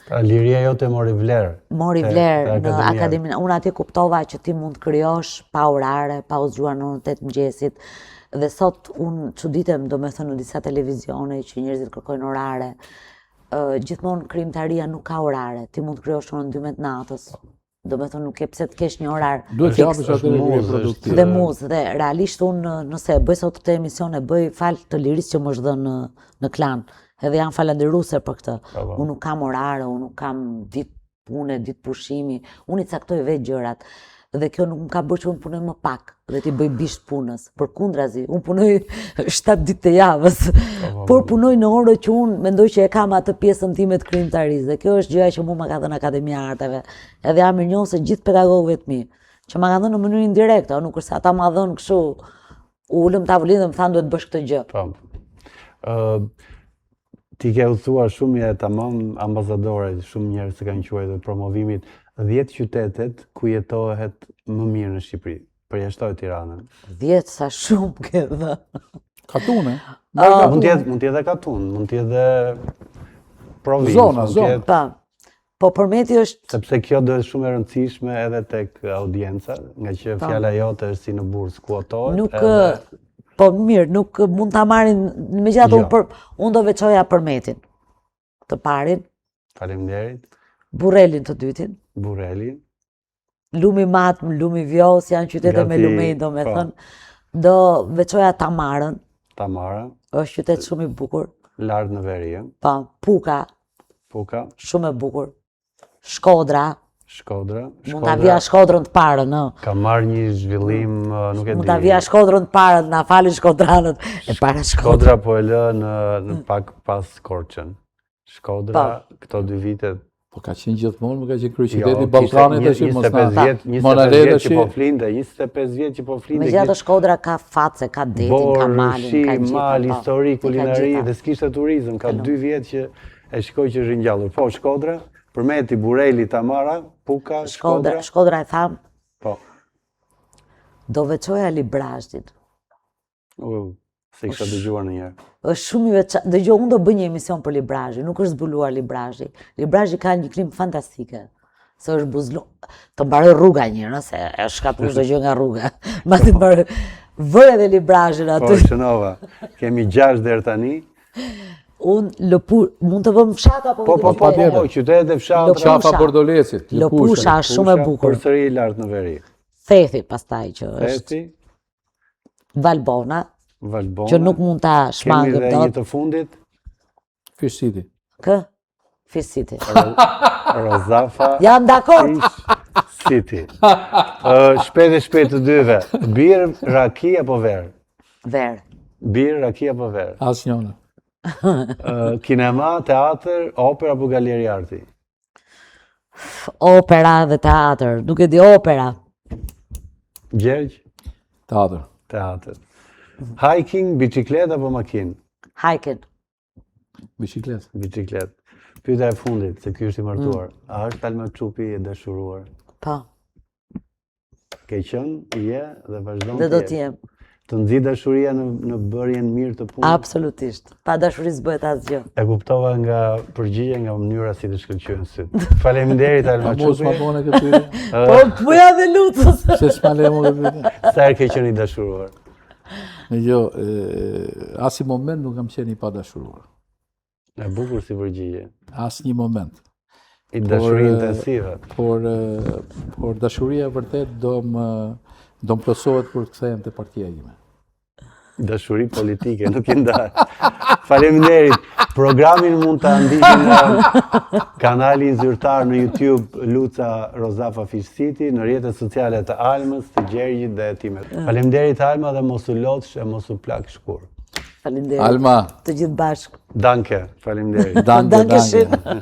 Pra liria jote mori vlerë. Mori vlerë në akademinë. Unë aty kuptova që ti mund të krijosh pa orare, pa u zgjuar në orën 8 mëngjesit. Dhe sot unë çuditem, domethënë në disa televizione që njerëzit kërkojnë orare. Gjithmonë krijimtaria nuk ka orare. Ti mund të krijosh në orën 12 natës. Domethënë nuk ke pse të kesh një orar Duhet të japësh atë muzë produktive. Dhe muzë, dhe realisht unë nëse e bëj sot këtë emision e bëj falë të lirisë që më është dhënë në, në Klan. Edhe jam falënderuese për këtë. Po, po. Unë nuk kam orare, unë nuk kam ditë pune, ditë pushimi, unë i caktoj vetë gjërat. Dhe kjo nuk më ka bërë që unë punoj më pak dhe t'i bëj bisht punës. Përkundrazi, unë punoj 7 ditë të javës, po, po, por po. punoj në orë që unë mendoj që e kam atë pjesën time të krijimtarisë. Dhe kjo është gjëja që mua më ka dhënë Akademia e Arteve. Edhe jam mirënjohëse gjithë pedagogëve të mi, që ma kanë dhënë në mënyrë indirekte, nuk është se ata ma dhënë kështu u ulëm tavolinë dhe më thanë duhet të bësh këtë gjë. Po. Ë ti ke udhëtuar shumë je tamam ambasadore, shumë njerëz të kanë quajtur promovimit 10 qytetet ku jetohet më mirë në Shqipëri. Përjashtoj Tiranën. 10 sa shumë ke dhënë. Katune. Uh, mund të jetë mund të jetë katun, mund të jetë provincë, zona, zona. Po. Po Përmeti është... Sepse kjo do është shumë e rëndësishme edhe tek audienca, ngaqë po. fjala jote është si në bursë, kuotohet. Nuk, edhe... Po mirë, nuk mund ta marrin, megjithatë jo. unë për, unë do veçoja Përmetin, të parin. Faleminderit. Burrelin të dytin. Burrelin. Lumi Mat, Lumi Vjosë, janë qytete me lumenj, domethënë. Po. Do veçoja Tamarën. Tamara. Është qytet shumë i bukur. Lart në veri, ë? Po, Puka. Puka. Shumë e bukur. Shkodra. Shkodra. Mund ta vija Shkodrën të parën, ë. Ka marrë një zhvillim, nuk e di. Mund ta vija Shkodrën të parën, na falin shkodranët. E para Shkodra. Shkodra po e lë në, në pak pas Korçën. Shkodra, po. këto dy vite Po ka qenë gjithmonë, më ka qenë kryeqyteti jo, i Ballkanit tash mos na. 25 vjet, 25 vjet që po flinte, 25 vjet që po flinte. Megjithatë Shkodra ka fat se ka detin, ka malin, ka gjithë. Mal, po. histori, kulinari dhe s'kishte turizëm, ka dy vjet që e shikoj që është ringjallur. Po Shkodra, Përmeti, Burreli, Tamara, Puka, Shkodra. Shkodra e thamë. Po. Do veçoja Librazhdin. U, s'e kisha dëgjuar ndonjëherë. Është shumë i veçantë. Dëgjo, unë do bëj një emision për Librazhdin, nuk është zbuluar Librazhdi. Librazhdi ka një klimë fantastike. Se është buzë Të mbaroj rruga një herë, se është shkatërruar çdo gjë nga rruga. Mbasi të mbaroj. Vëre dhe Librazhdin aty. Po, shënova. Kemi 6 deri tani. Unë lëpu, mund të vëmë fshat apo Po, po, po, po, po, qytetet e fshatrat. Qafa Bordolecit, Lëpusha. Lëpusha është shumë e bukur. Përsëri lart në veri. Thethi pastaj që është. Thethi. Valbona, Valbona, që nuk mund ta shmangëm dot. Kemi dhe një të fundit. Fish City. Kë? Fish City. Rozafa. Jam dakord. Fish City. Shpejt e shpejt të dyve. Birrë, raki apo verë? Verë. Birrë, raki apo verë? Asnjëna. Kinema, teatër, opera apo galeri arti? Opera dhe teatër, nuk e di opera. Gjergj? Teatër. Teatër. Hiking, bicikletë apo makinë? Hiking. Bicikletë. Bicikletë. Pyetja e fundit, se ky është i martuar. Mm. A është Alma Çupi e dashuruar? Po. Ke qenë, je dhe vazhdon të Dhe do të jem. Të nxit dashuria në në bërjen mirë të punës. Absolutisht. Pa dashuri s'bëhet asgjë. E kuptova nga përgjigja nga mënyra si të shkëlqyen sytë. Faleminderit Alma Çupi. Mos ma bëne këtë pyetje. Po po ja dhe Lucës. Se s'ma le mua këtë pyetje. Sa herë ke qenë i dashuruar? Jo, asnjë moment nuk kam qenë i padashuruar. E bukur si përgjigje. Asnjë moment. I dashuri intensive. Por por dashuria e vërtetë do më do më plotësohet kur të kthehem te partia ime. Dashuri politike, nuk i ndaj. Faleminderit. Programin mund ta ndiqni në kanalin zyrtar në YouTube Luca Rozafa Fish City, në rrjetet sociale të Almës, të Gjergjit dhe time. Faleminderit Alma dhe mos u lodhsh e mos u plaksh kurrë. Faleminderit. Alma. Të gjithë bashkë. Danke, faleminderit. Danke, danke.